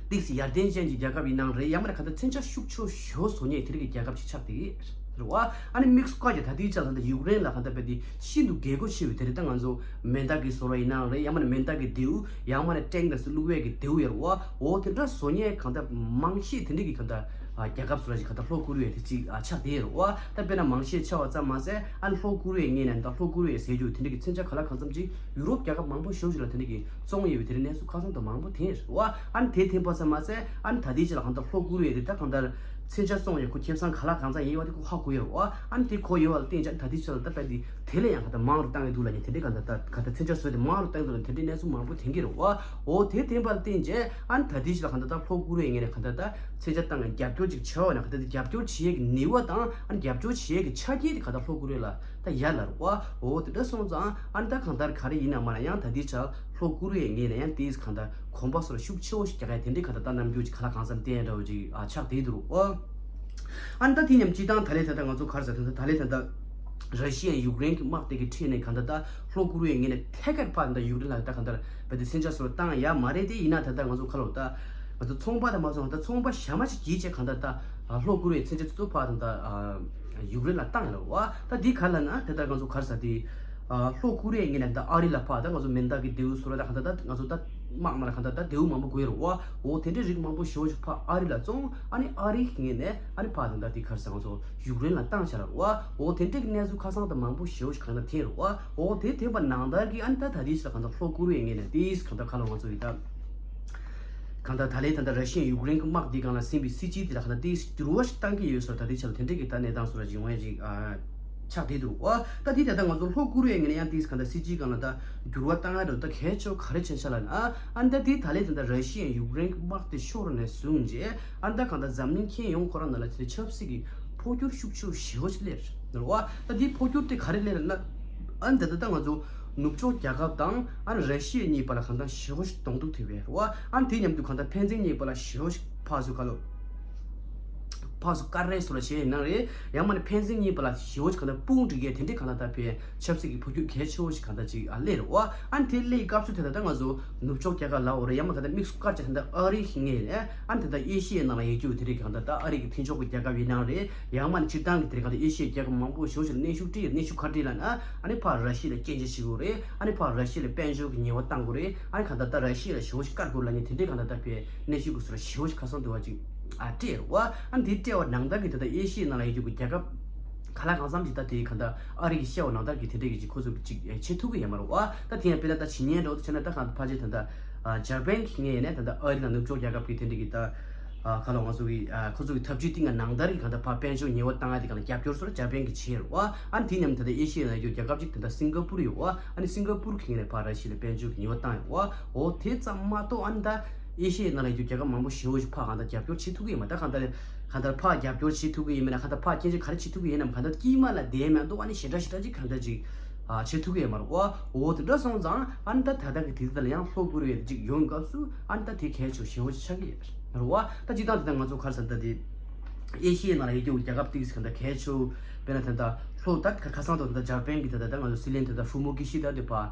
ཏིས་ཡར་ཐོན་ཅན་གྱི་རྒྱལ་ཁབ་ཡིན་ནའང་རེད། ཡང་མིན་ན་གང་ལྟར་མཚོན་ཆ་ཤུགས་ཆེ་ཤོས་བཟོ་མཁན་དེ་རིགས་ཀྱི་རྒྱལ་ཁབ་ཅིག་ཆགས་བསྡད་ཀྱི་རེད་བ། ཨ་ནི་དམིགས་སུ་བཀར་གྱི་ད་ལྟའི་ཆ་ལ་ད་ཡུཀ་རེན་ལ་གང་ལྟར་རྦད་དེ་ཤིན་ཏུ་རྒྱལ་སྒོ་ཆེ་བའི་དེ་རིགས་ད་ང་ཚོ་མེ་མདའ་གི་བཟོ་འདྲ་ཡིན་ནའང་རེད། ཡང་མིན་ན་མེ་མདའ་གི་མདེའུ། ཡང་མིན་ན་ཊེང་དང་སུ་བླུག་ཡས་ཀྱི་མདེའུ་ཡོད་རེད་བ། འོ་དེ་འདྲ་བཟོ་མཁན་གང་ལྟར་མང་ཤོས་དེ་འདྲ་གི་གང་ལྟར་ཨ་རྒྱལ་ཁབ་བཟོ་འདྲ་ཞིག་གང་ལྟར་ལྷོ་ཀོ་རི་ཡ་དེ་གཅིག་ཨ་ཆགས་བསྡད་ཡོད་རེད་བ། ད་དཔེར་ན་མང་ཤོས་ཆགས་པ་ཙམ་མ་ཟད་ཨ་ནི་ལྷོ་ཀོ་རི་ཡའི་ངོས་ནས་ད་ལྷོ་ཀོ་རི་ཡ་ཟེར་རྒྱུ་དེ་འདྲ་གི་མཚོན་ཆ་གང་ལ་གང་འཚམ་ཅིག་ཡུ་རོབ་རྒྱལ་ཁབ་མང་པོ་ཞེ་པོ་ཞིག་ལ་དེ་འདྲ་གི་བཙོང་ཡོད་པའི་དེ་འདྲའི་གནས་ཚུལ་ཁ་སང་དང་མང་པོ་ཐོན་ཡོད་རེད་བ། ཨ་ནི་དེ་ཐོན་པ་ཙམ་མ་ཟད་ཨ་ནི་ད་ལྟའི་ཆ་ལ་གང་ལྟར་ལྷོ་ཀོ་རི་ཡ་དེ་ད་གང་ལྟར་ མཚོན་ཆ་བཙོང་ཡོད། ཁོ་ཁེ་བཟང་ག་ལ་གང་འཚམ་ཡིན་པ་དེ་ཁོ་ཧ་གོ་ཡོད་རེད་བ། ཨ་ནི་དེ་གོ་ཡོད་པ་ལ་བརྟེན་ཅིག་ད་ལྟའི་ཆར་ལ་ད་དཔེ་དེ་དེ་ལས་ཡང་ག་ད་མང་རུ་བཏང་གི་འདུག་ལབ་ནས་དེ་འདྲའི་ག་ད་ད་ག་ད་མཚོན་ཆ་བཟོས་ཏེ་མང་རུ་བཏང་གི་འདུག་ལབ་དེ་འདྲའི་གནས་ཚུལ་མང་པོ་ཐོན་གྱི་རེད་བ། འོ་དེ་བསྟན་པ་ལ་བརྟེན་བྱས་ཨ་ནི་ད་ལྟའི་ཆར་ལ་ག་ད་ད་ལྷོ་ཀོ་རི་ཡའི་ངོས་ནས་ག་ད་ད་མཚོན་ཆ་བཏང་ནས་རྒྱབ་སྐྱོར་ཅིག་བྱས་པ་ན་ག་ད་ད་རྒྱབ་སྐྱོར་བྱེད་ཡས་ཀྱི་ནུས་པ་དང་ཨ་ནི་རྒྱབ་སྐྱོར་བྱེད་ཡས་ཀྱི་ཆ་རྐྱེན་དེ་ག་ད་ལྷོ་ཀོ་རི་ཡ་ལ་ད་ཡ་ལ་རེད་བ། འོ་དེ་འདྲ་སོང་ཙང་ཨ་ནི་ད་གང་ལྟར་ག་རེ་ཡིན་ན་མ་ན་ཡང་ད་ལྟའི་ཆར་ལྷོ་ཀོ་རི་ཡའི་ངོས་ནས་ཡང་དེས་གང་ལྟར་གོམ་པ་སོར་ཤུགས་ཆེ་བོ་ཞིག་རྒྱག་ཡ་དེ་འདྲའི་གང་ལྟར་ད་རྣམ་འགྱུར་ཅིག་ག་ལ་གང་འཚམ་བསྟན་འདྲ་བོ་ཅིག་ཨ་ཆགས་བསྡད་འདུག་ཨོ། ཨ་ནི་ད་དེ་མཉམ་སྤྱི་བཏང་ད་ལས་ད་ལྟ་ང་ཚོ་ག་རེ་ཟེར་ད་ད་ལས་ད་ལྟ་ར་ཤི་ཡ་ཡུཀ་རེན་གྱི་དམག་དེ་གི་ཁྲིད་ནས་གང་ལྟར་ད་ལྷོ་ཀོ་རི་ཡའི་ངོས་ནས་ཐད་ཀར་ཕར་ད་ཡུཀ་རེན་ལ་ད་གང་ལྟར་བལ་དུ་མཚོན་ཆ་སོར་བཏང་ཡ་མ་རེད་དེ་ཡིན་ན་ད་ལྟ་ང་ཚོ་ག་ལོ་ད་ང་ཚོ་ཚོང་པ་དང་མ་ཚོང་ད་ཚོང་པ་ཞྭ་མ་ཅིག་གྱིས་བྱས་གང་ལྟར་ད་ལྷོ་ཀོ་རི་ཡའི་མཚོན་ཆ་ཚོ་ཕར་ད་ད། ཡུཀ་རེན་ལ་བཏང་ཡོད་རེད་བ། ད་འདི་ག་ལ་ན་དེ་ལྟར་ང་ཚོ་ག་རེ་ཟེར་དེ། ལྷོ་ཀོ་རི་ཡའི་ངོས་ནས་ད་ཨ་རི་ལ་ཕར་ད་ང་ཚོ་མེ་མདའ་གི་མདེའུ་སོ་ར་ད་ག་ད་ད་ང་ཚོ་ད་དམག་ནང་ལ་ག་ད་ད་མདེའུ་མང་པོ་དགོས་རེད་བ། འོ་དེ་འདྲའི་རིགས་མང་པོ་ཞེ་པོ་ཞིག་ཕར་ཨ་རི་ལ་བཙོང་ཨ་ནི་ཨ་རི་གི་ངོས་ནས་ཨ་ནི་ཕར་ད་ད་འདི་ག་རེ་ཟེར་ང་ཚོ་ཡུཀ་རེན་ལ་བཏང་བྱ་རེད་བ། འོ་དེ་འདྲའི་གི་གནས་ཚུལ་ཁ་སང་ད་མང་པོ་ཞེ་པོ་ཞིག་ག་ད་ཐོན་རེད་བ། འོ་དེ་ཐོན་པ་ནང་ལྟར་གི་ཨ་ནི་ད་ད་དེ་ཞིག་ལ་ག་ད་ལྷོ་ཀོ་རི་ཡའི་ངོས་ནས་དེ་ཞིག་ག་ད་ག་ལ་ང་ཚོ་ཡི་ད། གང་ལྟར་ད་ལན་ད་ལྟ་ར་ཤི་ཡ་ཡུཀ་རེན་གྱི་དམག་འདི་སྒང་ལ་ཟིན་པའི་སྲིད་ཇུས་འདི་ལ་གང་ལྟར་ཏོག་ཙམ་འགྱུར་བ་ཞིག་བཏང་གི་ཡོད་ཟེར་ད་ལྟའི་ཆར་ལ་དེ་འདྲའི་གི་ད་གནས་སྟངས་སུ་ར་ཅིག་ཡོང་ཡ་ཅིག་ཨ། ཆགས་བསྡད་འདུག་ཨ། ད་འདི་ད་ལྟ་ང་ཚོ་ལྷོ་ཀོ་རི་ཡའི་ངོས་ནས་ཡང་ཏོག་ཙམ་གང་ལྟར་སྲིད་ཇུས་སྒང་ལ་ད་འགྱུར་བ་བཏང་ཡ་འདྲ་ད་གལ་ཆེ་བ་ག་རེ་བྱས་ཤག་ལབ་ན་ཨ་ད་འདི་ད་ལན་ད་ལྟ་ར་ཤི་ཡ་ཡུཀ་རེན་གྱི་དམག་དེ་ཤོར་ནས་བཟུང་རྗེས་ཨ་ད་གང་ལྟར་འཛམ་གླིང་ཁྱོན་ཡོངས་ཁོ་རང་ནང་ལ་ཆབ་སྲིད་ཀྱི་འཕོ་འགྱུར་ཤུགས་ཆེ་བ་ཞེ་པོ་ཞིག་སླེབས་རེད་བ། ད་འདི་འཕོ་འགྱུར་དེ་ག་རེ་སླེབས་ལབ་ན་ཨ་ད་ད་ད་ང་ཚོ་ནུབ་ཕྱོགས་རྒྱལ་ཁབ་དང་ཨ་ནི་ར་ཤི་ཡ་གཉིས་བར་ལ་གང་ལྟར་ཞེ་པོ་ཞིག་གདོང་ཐུག་ཐེབས་པས་རེད་བ། ཨ་ནི་དེ་མཉམ་དུ་གང་ལྟར་ཕན་ཚུན་གཉིས་བར་ལ་ཞེ་པོ་ཞིག་ཕར་ཚུར་ག་ལོ། ཕར་ཚུར་ཀ་རེ་སོ་ལ་བྱས་ཡིན་ན་རེད་ཡང་མ་ནི་ཕན་ཚུན་གཉིས་བར་ལ་ཞེ་པོ་ཞིག་གང་ལྟར་དཔུང་སྒྲིག་ཡས་དེ་འདྲའི་གང་ལྟར་ད་ཕན་ཆབ་སྲིད་ཀྱི་འཕོ་འགྱུར་གལ་ཆེ་བོ་ཞིག་གང་ལྟར་ཅིག་ཨ་སླེབས་རེད་བ། ཨ་ནི་དེ་སླེབས་སྐབས་སུ་དེ་ལྟར་ད་ང་ཚོ་ནུབ་ཕྱོགས་རྒྱལ་ཁབ་ལ་འོ་རེད་ཡང་མ་གང་ལྟར་དམིགས་སུ་བཀར་བྱས་ད་ལྟ་ཨ་རི་ངོས་ནས་ཨ་ནི་དེ་ལྟར་ཨེ་ཤི་ཡའི་ནང་ལ་ཡོད་རྒྱུ་དེ་འདྲའི་གང་ལྟར་ད་ཨ་རི་གི་མཐུན་ཕྱོགས་ཀྱི་རྒྱལ་ཁབ་ཡིན་ནའང་རེད་ཡང་མ་ནི་སྤྱིར་བཏང་གི་དེ་འདྲའི་གང་ལྟར་ཨེ་ཤི་ཡའི་རྒྱལ་ཁབ་མང་པོ་ཞེ་པོ་ཞིག་ལ་གནོན་ཤུགས་སྤྲད་ཡོད། གནོན་ཤུགས་ག་འདྲ་ལབ་ན་ཨ་ནི་ཕར་ར་ཤི་ཡ་ལ་སྐྱོན་བརྗོད་བྱེད་དགོས་རེད། ཨ་ནི་ཕར་ར་ཤི་ཡ་ལ་དཔལ་འབྱོར་གྱི་ཉེས་པ་བཏང་དགོས་རེད། ཨ་ནི་གང་ལྟར་ད་ར་ཤི་ཡ་ལ་ཞེ་པོ་ཞིག་བཀར་དགོས་ལབ་མཁན་དེ་འདྲའི་གང་ལྟར་ད་ཕའི་གནོན་ཤུགས་ཀྱི་ཟུར་ཞེ་པོ་ཞིག་ཁ་སང་དུ་བ་ཅིག་ཨ་སྤྲད་རེད་བ། ཨ་ནི་དེ་སྤྲད་པ་ནང་ལྟར་གྱི་ད་ལྟ་ཨེ་ཤི་ཡའི་ནང་ལ་ཡོད་རྒྱུ་གི་རྒྱལ་ཁབ་ག་ལ་གང་འཚམ་ཞིག་ད་དེའི་གང་ལྟར་ཨ་རི་གི་བཤད་པ་ནང་ལྟར་གྱི་དེ་འདྲའི་གི་ཅིག་ཁོ་ཚོ་གི་ཅིག་བྱེད་ཐུབ་ཀྱི་ཡོད་མ་རེད་བ། ད་དེ་ཡང་དཔེར་ན་ད་ཇི་སྙེད་འགྲོ་དུ་བྱས་ན་ད་གང་ཕལ་ཆེར་ད་ལྟ་ཇ་པན་གྱི་ངོས་ནས་ད་ལྟ་ཨ་རི་དང་ནུབ་ཕྱོགས་རྒྱལ་ཁབ་ཀྱི་དེ་འདྲའི་གི་ད་ག་ལ་ང་ཚོ་གི་ཁོ་ཚོ་གི་ཐབས་ཇུས་དེ་ང་ནང་ལྟར་གྱི་གང་ལྟར་ཕར་དཔལ་འབྱོར་ཉེས་པ་བཏང་ཡ་དེ་གང་ལ་རྒྱབ་སྐྱོར་སོར་ཇ་པན་གྱི་བྱས་རེད་བ། ཨ་ནི་དེ་མཉམ་ད་ལྟ་ཨེ་ཤི་ཡའི་ནང་ཡོད་རྒྱལ་ཁབ་ཅིག་ད་ལྟ་སིང་ག་པུར་ཡོད་བ། ཨ་ནི་སིང་ག་པུར་གྱི་ངོས་ནས་ཕར་ར་ཤི་ཡ་ལ་དཔལ་འབྱོར་གྱི་ཉེས་པ་བཏང་ཡོད་བ། འོ་དེ་ཙམ་མ་གཏོགས་ཨ་ནི་ད་ཨེ་ཤི་ཡའི་ནང་ལ་ཡོད་རྒྱལ་ཁབ་མང་པོ་ཞེ་པོ་ཞིག་ཕར་གང་ལྟར་རྒྱབ་སྐྱོར་བྱེད་ཐུབ་ཀྱི་ཡོད་མ་རེད། ད་གང་ལྟར་གང་ལྟར་ཕར་རྒྱབ་སྐྱོར་བྱེད་ཐུབ་ཀྱི་ཡོད་མེད་ན་གང་ལྟར་སྐད་ཆ་ག་རེ་བྱེད་ཐུབ་ཀྱི་ཡོད་ནམ་གང་ལྟར་དཀྱིལ་མ་ལ་བསྡད་མ་གཏོགས་ཨ་ནི་ཞེ་དྲག་ཞེ་དྲག་ཅིག་གང་ལྟར་ཅིག་ཨ་བྱེད་ཐུབ་ཀྱི་ཡོད་མ་རེད་བ། འོ་དེ་འདྲ་སོང་ཙང་ཨ་ནི་ད་ད་ལྟ་གི་དུས་ཚོད་ལ་ཡང་ལྷོ་ཀོ་རི་ཡ་དེ་ཅིག་ཡོང་སྐབས་སུ་ཨ་ནི་ད་དེ་གལ་ཆེ་ཞེ་པོ་ཅིག་ཆགས་ཀྱི་ཡོད་རེད་བ། ད་སྤྱིར་བཏང་དེ་ད་ང་ཚོ་ག་རེ་ཟེར་ད་དེ་ཨེ་ཤི་ཡའི་ནང་ལ་ཡོད་རྒྱུ་རྒྱལ་ཁབ་ཏིག་ཙམ་གང་ལྟར་གལ་ཆེ་བོ་དཔེར་ན་ད་ལྟ་ལྷོ་ད་ཁ་ཁ་སང་དུ་ད་ལྟ་ཇ་པན་གྱི་ད་ལྟ་ད་ང་ཚོ་སྲིད་བློན་ད་ལྟ་ཧྥུ་མོ་ཀི་ཤི་ད་དེ་ཕར་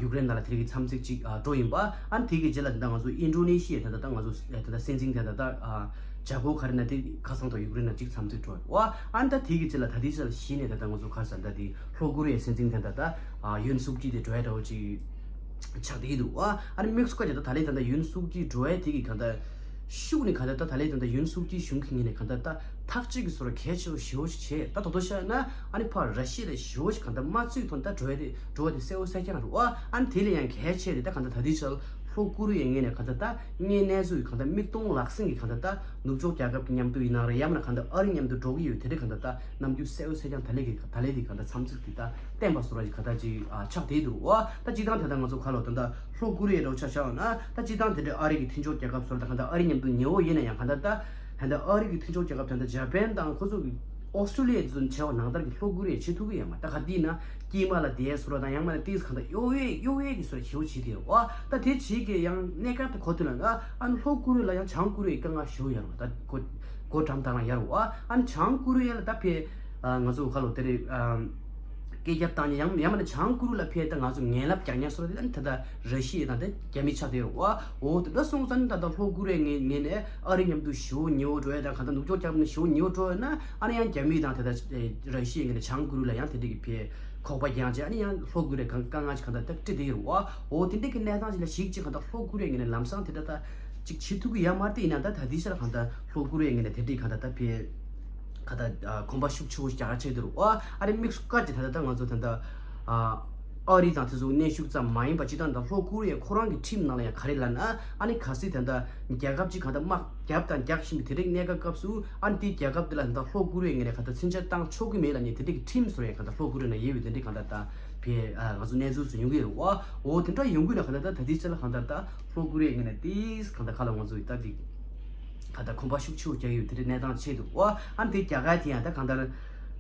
ཡུཀ་རེན་ནང་ལ་དེ་རིགས་ཀྱི་འཚམས་གཟིགས་ཅིག་འགྲོ་ཡིན་པ། ཨ་ནི་དེ་གི་རྗེས་ལ་ད་ལྟ་ང་ཚོ་ཨིན་ཌོ་ནེ་ཤི་ཡའི་ད་ལྟ་ད་ང་ཚོ་ད་ལྟ་སྲིད་འཛིན་ད་ལྟ་ད་ཇ་གོ་ག་རེ་ན་དེ་ཁ་སང་དུ་ཡུཀ་རེན་ནང་ཅིག་འཚམས་གཟིགས་འགྲོ་ཡིན་པ། ཨ་ནི་ད་དེ་གི་རྗེས་ལ་ད་དེ་རྗེས་ལ་གཞི་ནས་ད་ལྟ་ང་ཚོ་ག་རེ་ཟེར་ད་དེ་ལྷོ་ཀོ་རི་ཡའི་སྲིད་འཛིན་ད་ལྟ་ད་ཡུན་སུག་ཅི་དེ་འགྲོ་ཡ་འདྲ་བོ་ཅིག་ཆགས་བསྡད་འདུག་ཨ། ཨ་ནི་དམིགས་སུ་བཀར་བྱས་ད་ད་ལན་ད་ལྟ་ཡུན་སུག་ཅི་འགྲོ་ཡ་དེ་གི་གང་ལྟར་ཤུགས་ནི་གང་ལྟར་ད་ད་ལན་ད་ལྟ་ཡུན་སུག་ཅི་གཞུང་གི་ངོས་ནས་གང་ལྟར་ད་ཐག་གཅོད་ཀྱི་སོར་གལ་ཆེ་བོ་ཞེ་པོ་ཞིག་བྱས། ད་དོ་དོ་ཤ་ན་ཨ་ནི་ཕར་ར་ཤི་ཡ་ལ་ཞེ་པོ་ཞིག་གང་ལྟར་དམག་འཛུགས་ཐོག་ད་འགྲོ་ཡ་དེ་འགྲོ་བ་དེ་གསལ་བོ་གསལ་རྐྱང་རེད་བ། ཨ་ནི་དེ་ལས་ཡང་གལ་ཆེ་རེད། ད་གང་ལྟར་ད་ལྟའི་ཆར་ལྷོ་ཀོ་རི་ཡའི་ངོས་ནས་གང་ལྟར་ད་དངོས་གནས་ཚུལ་གང་ལྟར་མིག་མཐོང་ལག་ཟིན་གྱི་གང་ལྟར་ད་ནུབ་ཕྱོགས་རྒྱལ་ཁབ་ཀྱི་མཉམ་དུ་ཡིན་ན་རེད་ཡང་ན་གང་ལྟར་ཨ་རི་མཉམ་དུ་འགྲོ་གི་ཡོད་དེ་འདྲའི་གང་ལྟར་ད་རྣམ་འགྱུར་གསལ་བོ་གསལ་རྐྱང་ད་ལན་གྱི་ད་ལན་དེ་གང་ལྟར་འཚམས་གཟིགས་དེ་ད་བསྟན་པ་སོ་ར་གི་གང་ལྟར་ཅིག་ཨ་ཆགས་བསྡད་འདུག་བ། ད་སྤྱིར་བཏང་དེ་ལྟར་ང་ཚོ་ཁ་ལོ་ད་ལྟ་ལྷོ་ཀོ་རི་ཡའི་རོགས་ཆ་བཞག་ན་ད་སྤྱིར་བཏང་དེ་འདྲའི་ཨ་རི་གི་མཐུན་ཕྱོགས་རྒྱལ་ཁབ་སོ་ར་ད་གང་ལྟར་ཨ་རི་མཉམ་དུ་ཉེ་བོ་ཡིན་ན་ཡང་གང་ལྟར་ད་ད་ལྟ་ཨ་རི་གི་མཐུན་ཕྱོགས་རྒྱལ་ཁབ་ད་ལྟ་ཇ་པན་དང་ཁོ་ཚོ་གི་ཨོ་སི་ཀྲོ་ལི་ཡ་ཚོ་བྱས་པ་ནང་ལྟར་གྱི་ལྷོ་ཀོ་རི་ཡ་བྱེད་ཐུབ་ཀྱི་ཡོད་མ་རེད། ད་ག་དུས་ན་དཀྱིལ་མ་ལ་བསྡད་སོ་ར་དང་ཡང་མ་ན་ཏིས་གང་ལྟར་གཡོ་བའི་གཡོ་བའི་གི་སོ་ར་ཞེ་པོ་བྱེད་དེ་ཡོད་བ། ད་དེ་བྱེད་ཀྱི་ཡང་གནས་སྐབས་དེ་གོ་ཐུབ་ན་ཨ་ནི་ལྷོ་ཀོ་རི་ཡ་ལ་ཡང་བྱང་ཀོ་རི་ཡའི་དཀའ་ངལ་ཞེ་པོ་ཡོད་རེད་བ། ད་གོ་གོ་གྲམ་དང་ལ་ཡོད་རེད་བ། ཨ་ནི་བྱང་ཀོ་རི་ཡ་ལ་ད་ཕེ་ང་ཚོ་ག་ལོ་དེ་རེད། སྐད་རྒྱབ་བཏང་ཉེ་ཡང་ཡང་མིན་ན་བྱང་ཀོ་རི་ལ་ཕེབས་ད་ང་ཚོ་ངན་ལབ་རྒྱག་ཉེ་སོ་རེད། ད་ད་ར་ཤི་ཡ་དང་ད་རྒྱ་མི་ཆགས་བསྡད་ཡོད་རེད་བ། འོ་དེ་འདྲ་སོང་ཙང་ད་ད་ལྷོ་ཀོ་རི་ཡའི་ངོས་ནས་ཨ་རི་མཉམ་དུ་ཞེ་པོ་ཉེ་བོ་འགྲོ་ཡ་དང་གང་ལྟར་ནུབ་ཕྱོགས་རྒྱ་མི་ཞེ་པོ་ཉེ་བོ་འགྲོ་ཡ་ན་ཨ་ནི་ཡང་རྒྱ་མི་དང་ད་ད་ར་ཤི་ཡའི་ངོས་ནས་བྱང་ཀོ་རི་ལ་ཡང་དེ་འདྲ་གི་ཕེ་ཁོག་པ་རྒྱག་བྱས་ཨ་ནི་ཡང་ལྷོ་ཀོ་རི་ཡ་གང་དཀའ་ངལ་ཅིག་གང་ལྟར་ད་སྤྲད་བསྡད་ཡོད་རེད་བ། འོ་དེ་འདྲ་གི་གནས་སྟངས་ཅིག་ལ་གཞིགས་ཅིག་གང་ལྟར་ལྷོ་ཀོ་རི་ཡའི་ངོས་ནས་ལམ་སང་དེ་འདྲ་ད་ཅིག་བྱེད་ཐུབ་ཀྱི་ཡ་མ་རེད། དེ་ཡིན་ན་ད་ད་དེ་ཤར་གང་ལྟར་ལྷོ་ཀོ་རི་ཡའི་ངོས་ནས་དེ་འདྲའི་གང་ལྟར་ད་ཕེ་ག་ད་གོམ་པ་ཤུགས་ཆེ་བོ་རྒྱག་ཆེད་དུ་རུ་ཨ་ཨ་རི་དམིགས་སུ་བཀར་གྱི་ད་ད་ད་ང་ཚོ་ད་ད་ཨ་ ཨ་རི་དང་དེ་ཚོ་གནོན་ཤུགས་ཙམ་མ་ཡིན་པ་སྤྱིར་བཏང་ད་ལྷོ་ཀོ་རི་ཡའི་ཁོ་རང་གི་ཁྲིམས་ནང་ལ་ཡང་ག་རེ་ལབ་ན། ཨ་ནི་གལ་སྲིད་ད་ལྟ་རྒྱལ་ཁབ་ཅིག་གང་ལྟར་དམག་རྒྱབ་དང་རྒྱག་བཞིན་པའི་དེ་འདྲའི་གནས་སྐབས་སྐབས་སུ། ཨ་ནི་དེའི་རྒྱལ་ཁབ་དེ་ལ་ད་ལྟ་ལྷོ་ཀོ་རི་ཡའི་ངོས་ནས་གང་ལྟར་མཚོན་ཆ་བཏང་ཆོག་གི་མེད་ལབ་མཁན་དེ་འདྲའི་གི་ཁྲིམས་སུ་ཡང་གང་ལྟར་ལྷོ་ཀོ་རི་ཡའི་ནང་ཡོད་པའི་དེ་འདྲའི་གང་ལྟར་ད་བའི་ཨ་ང་ཚོ་གནས་ཚུལ་ཚོ་ཡོང་གི་ཡོད་རེད་བ། འོ་དེ་འདྲ་ཡོང་གི་ཡོད་ན་གང་ལྟར་ད་ད་ལྟའི་ཆ་ལ་གང་ལྟར་ད་ལྷོ་ཀོ་རི་ཡའི་ངོས་ནས་དེས་གང་ལྟར་ཁ་ལ་ང་ཚོ་ད་དེ་གང་ལྟར་གོམ་པ་ཤུགས་ཆེ་བོ་རྒྱག་ཡོད་དེ་འདྲའི་གནས་སྟངས་ཆེད་དུ་བ། ཨ་ནི་དེ་རྒྱ་གར་དེ་ཡང་ད་གང་ལྟར་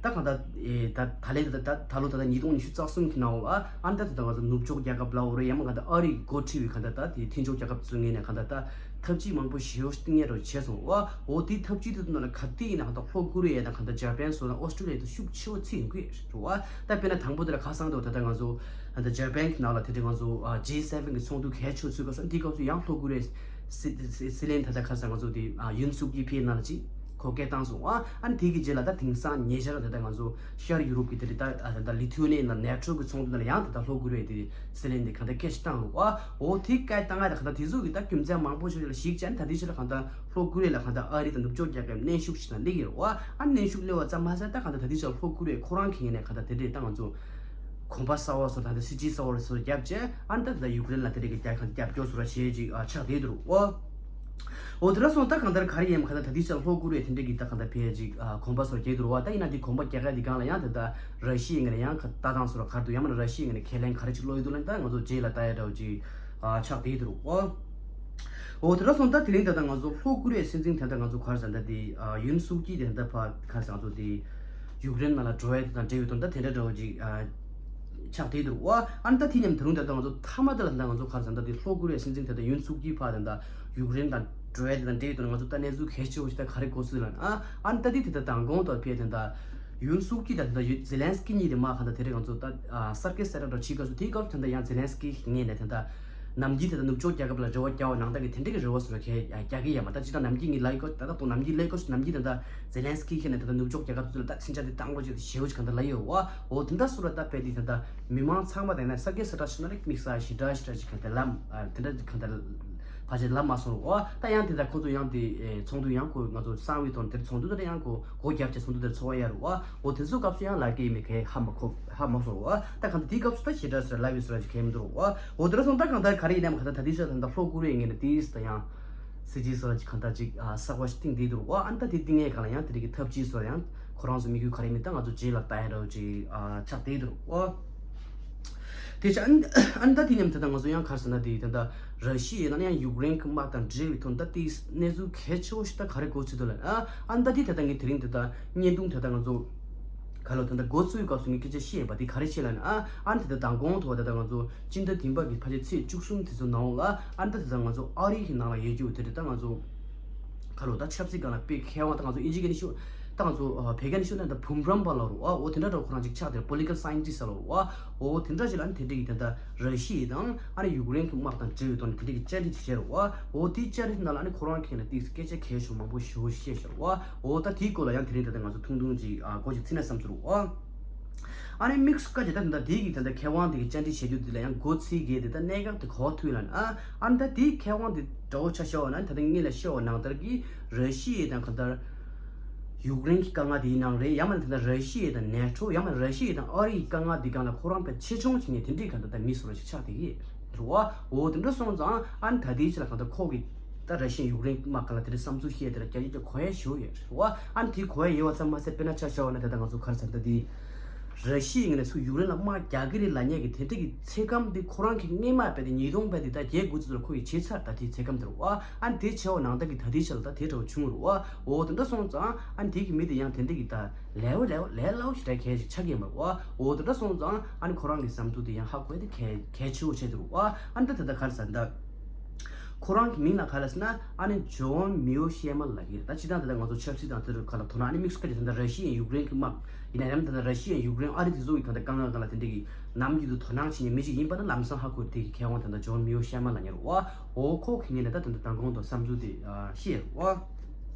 ད་གང་ལྟར་ཨེ་ད་ད་ལན་ད་ད་ད་ལོ་ད་ལྟ་ཉིས་སྟོང་ཉི་ཤུ་རྩ་གསུམ་གི་ནང་ལ། ཨ་ནི་ད་ད་ལྟ་ང་ཚོ་ནུབ་ཕྱོགས་རྒྱལ་ཁབ་ལ་འོ་རེད། ཡང་མ་གང་ལྟར་ཨ་རི་འགོ་ཁྲིད་པའི་གང་ལྟར་ད་དེ་མཐུན་ཕྱོགས་རྒྱལ་ཁབ་ཚོའི་ངོས་ནས་གང་ལྟར་ད་ཐབས་ཇུས་མང་པོ་ཞེ་པོ་ཞིག་གཏིང་ཡ་རོ་བྱས་སོང་བ། འོ་དེའི་ཐབས་ཇུས་དེ་ཚོ་ནང་ལ་ག་དེ་ཡིན་ན་གང་ལྟར་ལྷོ་ཀོ་རི་ཡ་དང་གང་ལྟར་ཇ་པན་སོགས་དང་ཨོ་སི་ཀྲོ་ལི་ཡ་དང་ཤུགས་ཆེ་བོ་ཚིག་ཡོང་གི་རེད་བ། ད་དཔེར་ན་དང་པོ་དེ་ལ་ཁ་སང་དུ་ད་ལྟ་ང་ཚོ་ད་ལྟ་ཇ་པན་གི་ནང་ལ་དེ་འདྲ་ང་ཚོ་ཇེ་སེ་ཝེན་གི་ཚོགས་འདུ་གལ་ཆེ་ཚུལ་སྐབས་སུ་འདི་སྐབས་སུ་ཡང་ལྷོ་ཀོ་རི་ཡའི་སྲིད་སྲིད་སྲིད་བློན་ད་ལྟ་ཁ་སང་ང་ཚོ་དེ་ཡུན་སུག་གི་ཕེབས་ནང་ལ་ཅིག་ཁོ་སྐད་བཏང་སོང་ཨ། ཨ་ནི་དེ་གི་རྗེས་ལ་ད་དེང་སང་ཉེ་ཆར་ད་ལྟ་ང་ཚོ་ཤར་ཡུ་རོབ་ཀྱི་དེ་རེད་ད་ད་ལྟ་ལི་ཐུ་ནི་ཡ་ནང་ནེ་ཊོ་གི་ཚོགས་འདུ་ནང་ལ་ཡང་ད་ལྟ་ལྷོ་ཀོ་རི་ཡའི་དེ་སྲིད་བློན་དེ་གང་ལྟར་སྐད་ཆ་བཏང་རུང་ཨ། འོ་དེ་སྐད་བཏང་ང་ད་གང་ལྟར་དེ་ཚོ་གི་ད་རྒྱུ་མཚན་མང་པོ་ཞིག་ལ་གཞིགས་བྱས་ནས་ད་དེ་ཕྱིར་ལ་གང་ལྟར་ལྷོ་ཀོ་རི་ཡ་ལ་གང་ལྟར་ཨ་རི་དང་ནུབ་ཕྱོགས་རྒྱལ་ཁབ་གནོན་ཤུགས་ཤིག་དང་སླེབས་ཡོད་རེད་བ། ཨ་གནོན་ཤུགས་སླེབས་པ་ཙམ་མ་ཟད་ད་གང་ལྟར་ད་ལྟའི་ཆར་ལྷོ་ཀོ་རི་ཡ་ཁོ་རང་གི་ངོས་ནས་གང་ལྟར་དེ་འདྲས་ད་ང་ཚོ་གོམ་པ་གསར་བ་བཟོ་དང་ད་སྲིད་ཇུས་གསར་བ་བཟོ་རྒྱབ་བྱས་ཨ་ནི་ད་ད་ཡུཀ་རེན་ལ་དེ་འདྲས་ཀྱི་རྒྱལ་ཁ་རྒྱབ་སྐྱོར་བཟོ་ར་བྱེད་ཅིག་ཨ་ཆགས་བསྡད་འདུག་རོ། འོ་དེ་འདྲ་སོང་ད་གང་ལྟར་ག་རེ་ཡིན་གང་ལྟར་ད་ལྟའི་ཆར་ལྷོ་ཀོ་རི་ཡ་དེ་འདྲས་ཀྱི་ད་གང་ལྟར་ཕལ་ཅིག་གོམ་པ་བཟོ་རྒྱག་འདུག་རོ་བ། ད་ཡིན་ན་དེ་གོམ་པ་རྒྱག་ག་དེ་སྒང་ལ་ཡང་ད་ད་ར་ཤི་ཡའི་ངོས་ནས་ཡང་ལྟ་སྟངས་བཟོ་ར་ག་རེ་འདུག་ཡང་མིན་ན་ར་ཤི་ཡའི་ངོས་ནས་ཁས་ལེན་ག་རེ་ཅིག་བློ་ཡོད་འདུག་ལ་ད་ང་ཚོ་རྗེས་ལ་ལྟ་ཡ་འདྲ་བོ་ཅིག་ཨ་ཆགས་བསྡད་འདུག་རོ་བ། འོ་དེ་འདྲ་སོང་ད་དེ་རིང་ད་ལྟ་ང་ཚོ་ལྷོ་ཀོ་རི་ཡའི་སྲིད་འཛིན་ད་ལྟ་ང་ཚོ་ག་རེ་ཟེར་ད་དེ་ཡུན་སུག་ཅི་དེ་ད་ལྟ་ཕ་ག་རེ་ཟེར་ང་ཚོ་དེ་ཡུཀ་རེན་ནང་ལ་འགྲོ་ཡ་དེ་དང་འབྲེལ་བའི་དོན་དག་དེ་འདྲ་འདྲ་བོ་ཅིག་ཨ་ཆགས་བསྡད་འདུག་རོ་བ། ཨ་ནི་ད་དེ་མཉམ་དུ་རུང་ད་ལྟ་ང་ཚོ་མཐའ་མ་དེ་ལ་ད་ལྟ་ང་ཚོ་ག་རེ་ཟེར་ད་དེ་ལྷོ་ཀོ་རི་ཡའི་སྲིད་འཛིན་ད་ལྟ་ཡུན་སུག་ཅི་ཕ་ད་ལྟ་ཡུཀ་རེན་དང་འགྲོ་ཡ་དེ་དང་འབྲེལ་བའི་དོན་དག་ང་ཚོ་ད་གནས་ཚུལ་གལ་ཆེ་བོ་ཞིག་ད་ག་རེ་གོ་སྲིད་ལ་ཨ། ཨ་ནི་ད་དེ་དེ་ད་མདང་དགོང་དུ་ཕེབས་དེ་ད་ཡུན་སུག་ཅི་དང་ད་ལྟ་ཡུ་ཛེ་ལན་སི་ཀི་གཉིས་དེ་མ་ག་ད་དེ་རིང་ང་ཚོ་ད་ཨ་གསར་སྐད་གསལ་བསྒྲགས་འདྲ་བྱེད་སྐབས་སུ་དེའི་སྐབས་སུ་ད་ལྟ་ཡང་ཛེ་ལན་སི་ཀི་ངོས་ནས་ད་ལྟ་ནམ་རྒྱུན་ད་ལྟ་ནུབ་ཕྱོགས་རྒྱལ་ཁབ་ལ་རེ་བ་རྒྱག་པ་ནང་ལྟར་གྱི་དེ་འདྲ་གི་རེ་བ་བཟོ་ན་གལ་རྒྱག་གི་ཡོད་མ་ད་སྤྱིར་བཏང་ནམ་རྒྱུན་ངས་ལབ་ཡོད་ད་ལྟ་ཏོ་ནམ་རྒྱུན་ལབ་ཡོད་ནམ་རྒྱུན་ད་ལྟ་ཛེ་ལན་སི་ཀི་ཁྱེད་ནས་ད་ལྟ་ནུབ་ཕྱོགས་རྒྱལ་ཁབ་ཚོ་ལ་ད་མཚོན་ཆ་དེ་བཏང་རོགས་བྱེད་ཞེ་པོ་ཅིག་གང་ལྟར་ལབ་ཡོད་བ། འོ་དེ་འདྲ་སོགས་ལ་ད་དཔེ་དེ་ད་ལྟ་མི་མང་ཚང་མ་དང་ན་ས་དགེ་ས་གྲྭ་ཞིག་ན་རིག་དམིགས་བསལ་ཞེ་དྲག་ཞེ་དྲག་ཅིག་གང་ལྟར་ལམ་ཨ་དེ་འདྲ་གང་ལྟར་ཕལ་ཆེར་ལབ་མ་སོང་རོགས་བ། ད་ཡང་དེ་ད་ཁོ་ཚོ་ཡང་དེ་ཚོགས་འདུ་ཡང་ཁོ་ང་ཚོ་གསང་བའི་དོན་དེར་ཚོགས་འདུ་དེར་ཡང་ཁོ་སྒོ་བརྒྱབ་བྱས་ཚོགས་འདུ་དེར་ཚོགས་ཡ་རོགས་བ། འོ་དེ་ཚོ་སྐབས་སུ་ཡང་ལབ་ཀྱི་ཡིན་མིན་གས་ཧ་མ་གོ་ཧ་མ་སོང་རོགས་བ། ད་གང་ལྟར་དེའི་སྐབས་སུ་ད་ཞེ་དྲག་ཞེ་དྲག་ལབ་ཡོད་ཟེར་བ་ཅིག་གས་མི་འདུག་རོགས་བ། འོ་དེ་འདྲ་སོང་ད་གང་ལྟར་ག་རེ་ཡིན་ནའང་གང་ལྟར་ད་དེའི་ཆ་ད་ལྟ་ལྷོ་ཀོ་རི་ཡའི་ངོས་ནས་དེའི་ད་ཡང་སྲིད་ཇུས་སོགས་ལ་ཅིག་གང་ལྟར་ཅིག་ཨ་གསར་པ་ཞིག་བཏིང་བསྡད་འདུག་རོགས་བ། ཨ་ནི་ད་དེ་བཏིང་ཡས་གང་ལ་ཡང་དེ་རིགས་ཀྱི་ཐབས་ཇུས་སོགས་ཡང་ཁོ་རང་ཚོ་དམིགས་ཡུལ་ག་རེ་མིན་ད་ང་ཚོ་རྗེས་ལ་ལྟ་ཡ་འདྲ་བོ་ཅིག་ཨ་ཆགས་བསྡད་འདུག་རོགས་བ། དེ་ཆ་ཨ་ནི་ཨ་ནི་ད་དེ་མཉམ་དུ་ད་ང་ཚོ་ཡང་ག་རེ་ཟེར་ན་དེ་ད་ལྟ་ར་ཤི་ཡའི་ནང་ཡང་ཡུཀ་རེན་གྱི་དམག་དང་འབྲེལ་བའི་ཐོག་ད་དེའི་གནས་ཚུལ་གལ་ཆེ་བོ་ཞིག་ད་ག་རེ་གོ་ཚུལ་འདུག་ལབ་ན་ཨ་ནི་ད་དེ་ད་ལྟ་ངས་དེ་རིང་ད་ལྟ་བརྙན་ཐུང་ད་ལྟ་ང་ཚོ་ག་ལོ་ད་ལྟ་འགོ་བཙུགས་སྐབས་སུ་ངས་སྐད་ཆ་བཤད་པ་དེ་ག་རེ་བཤད་ལབ་ན་ཨ་ཨ་ནི་ད་ལྟ་མདང་དགོང་ཐོག་ད་ལྟ་ང་ཚོ་སྤྱི་ཟླ་བདུན་པ་གི་ཕལ་ཆེར་ཚེས་བཅུ་གསུམ་དེ་ཚོ་ནང་ལ་ཨ་ནི་ད་ད་ལྟ་ང་ཚོ་ཨ་རི་གི་ནང་ལ་ཡོད་རྒྱུ་དེ་རེད། ད་ང་ཚོ་ག་ལོ་ད་ཆབ་སྲིད་སྒང་ལ་དཔེ་མཁས་དབང་ད་ང་ཚོ་ཨིན་ཇི་སྐད་ནས་ཤོད་ད་ང་ཚོ་བོད་སྐད་ནས་ཤོད་ན་ད་བུམ་རམས་པ་ལ་རུ་ཨ་འོ་དེ་འདྲ་འདྲ་ཁོ་རང་ཅིག་ཆགས་དེ་རེད། པོ་ལི་ཊི་ཀལ་སའེན་ཊིསི་ལ་རུ་ཨ་འོ་དེ་འདྲ་ཞིག་ལ་ཨ་ནི་དེ་འདྲ་གི་ད་ལྟ་ར་ཤི་ཡ་དང་ཨ་ནི་ཡུཀ་རེན་གྱི་དམག་དང་འབྲེལ་བའི་ཐོག་ནས་དེ་འདྲ་གི་བཅར་འདྲི་ཅིག་བྱས་རུ་ཨ་འོ་དེའི་བཅར་འདྲི་ནང་ལ་ཨ་ནི་ཁོ་རང་གིས་ན་ཏིག་སྐད་ཆ་གལ་ཆེ་མང་པོ་ཞེ་པོ་བཤད་ཤག་རུ་ཨ་འོ་ད་དེའི་སྐོར་ལ་ཡང་དེ་རིང་ད་ལྟ་ང་ཚོ་ཐུང་ཐུང་ཅིག་ཨ་སྐོར་ཅིག་ཚིག་ན་བསམ་ཚུལ་རུ་ཨ། ཨ་ནི་དམིགས་སུ་བཀར་བྱས་ད་ད་ལྟ་དེའི་གི་ད་ལྟ་མཁས་དབང་དེ་གི་བཅར་འདྲི་བྱེད་རྒྱུ་དེ་ལ་ཡང་འགོ་ཚུགས་གི་དེ་ད་གནད་འགག་དེ་ག་པར་ཐུག་ལབ་ན་ཨ་ཨ་ནི་ད་དེའི་མཁས་དབང་དེ་འདྲ་བོ་ཆ་བཞག་པ་ན་ད་ལྟ་ངེད་ལ་བཤད་པ་ནང་ལྟར་གི་ར་ཤི་ཡ་དང་གང་ལྟར་ཡུཀ་རེན་གྱི་དཀའ་ངལ་དེ་ཡིན་ནའང་རེད། ཡང་མིན་ད་ལྟ་ར་ཤི་ཡ་དང་ནེ་ཊོ་ཡང་མིན་ར་ཤི་ཡ་དང་ཨ་རི་ཡི་དཀའ་ངལ་དེ་སྒང་ལ་ཁོ་རང་དཔེ་ཆེ་ཆུང་བྱེད་མཁན་དེ་འདྲའི་གང་ལྟར་ད་མི་བཟོ་འདྲ་ཞིག་ཆགས་བསྡད་ཀྱི་རེད་བ། འོ་དེ་འདྲ་སོང་ཙང་ཨ་ནི་ད་ལྟའི་ཆ་ལ་གང་ལྟར་ཁོ་གི་ད་ར་ཤི་ཡ་ཡུཀ་རེན་དམག་སྒང་ལ་དེ་འདྲའི་བསམ་ཚུལ་བཤད་དེ་ལ་རྒྱ་ཡིག་ཀྱང་གོ་ཡ་ཞུ་ཡོད་རེད་བ། ཨ་ནི་དེ་གོ་ཡ་ཡོད་པ་ཙམ་མ་ཟད་དཔེར་ན་ཆ་བཞག་པ་ན་ད་ལྟ་ང་ཚོ་ག་རེ་ཟེར་ད་དེ་ར་ཤི་ཡའི་ངོས་ནས་སུ་ཡུཀ་རེན་ལ་དམག་རྒྱག་གི་རེད་ལབ་མཁན་གྱི་དེ་འདྲ་གི་ཚད་སྐམ་དེ་ཁོ་རང་གི་སྔས་མ་བས་དེ་ཉིས་སྟོང་བས་དེ་ད་བརྒྱད་དགུ་ཙམ་ལ་ཁོ་ཡི་བྱས་ཚར། ད་དེའི་ཚད་སྐམ་དེ་རེད་བ། ཨ་ནི་དེ་བྱས་པ་ནང་ལྟར་གི་ད་དེའི་ཆ་ལ་ད་དེ་འདྲ་བོ་བྱུང་རེད་བ། འོ་དེ་འདྲ་སོང་ཙང་ཨ་ནི་དེ་གི་མི་དེ་ཡང་དེ་འདྲ་གི་ད་ལས་བ་ལས་བ་ལས་སླ་བོ་ཞིག་ད་གལ་ཞིག་ཆགས་ཀྱི་མ་རེད་བ། འོ་དེ་འདྲ་སོང་ཙང་ཨ་ནི་ཁོ་རང་གི་བསམ་ཚུལ་དེ་ཡང་ཧ་གོ་ཡ་དེ་གལ་གལ་ཆེ་བོ་ཆགས་འདུག་རེད་བ། ཨ་ནི་ད་ད་ལྟ་ག་རེ་ཟེར་ད། ཁོ་རང་གི་མིང་ལ་ག་རེ་ཟེར་ན་ཨ་ནི་ཇོན་མིའོ་ཤེ་མ་ལབ་ཀྱི་རེད། ད་སྤྱིར་བཏང་ད་ལྟ་ང་ཚོ་ཆབ་སྲིད་དང་དེ་ཚོའི་སྒང་ལ་དོ་སྣང་ཨ་ནི་དམིགས་སུ་བཀར་ཏེ་ད་ལྟ་ར་ཤི་ཡ་ཡུཀ་རེན་གྱི་དམག་ཡིན་ན་ཡང་ད་ལྟ་ར་ཤི་ཡ་ཡུཀ་རེན་ཨ་རི་དེ་ཚོ་གི་གང་ལྟར་དཀའ་ངལ་སྒང་ལ་དེ་འདྲ་གི་ནམ་རྒྱུན་དུ་དོ་སྣང་བྱེད་མཁན་མི་ཞིག་ཡིན་པ་ན་ལམ་སང་ཧ་གོ་དེ་གི་མཁས་དབང་ད་ལྟ་ཇོན་མིའོ་ཤེ་མ་ལབ་མཁན་རེད་བ། འོ་ཁོ་གི་ངོས་ནས་ད་ད་ལྟ་མདང་དགོང་དུ་བསམ་ཚུལ་དེ་བཤད་རེད་བ།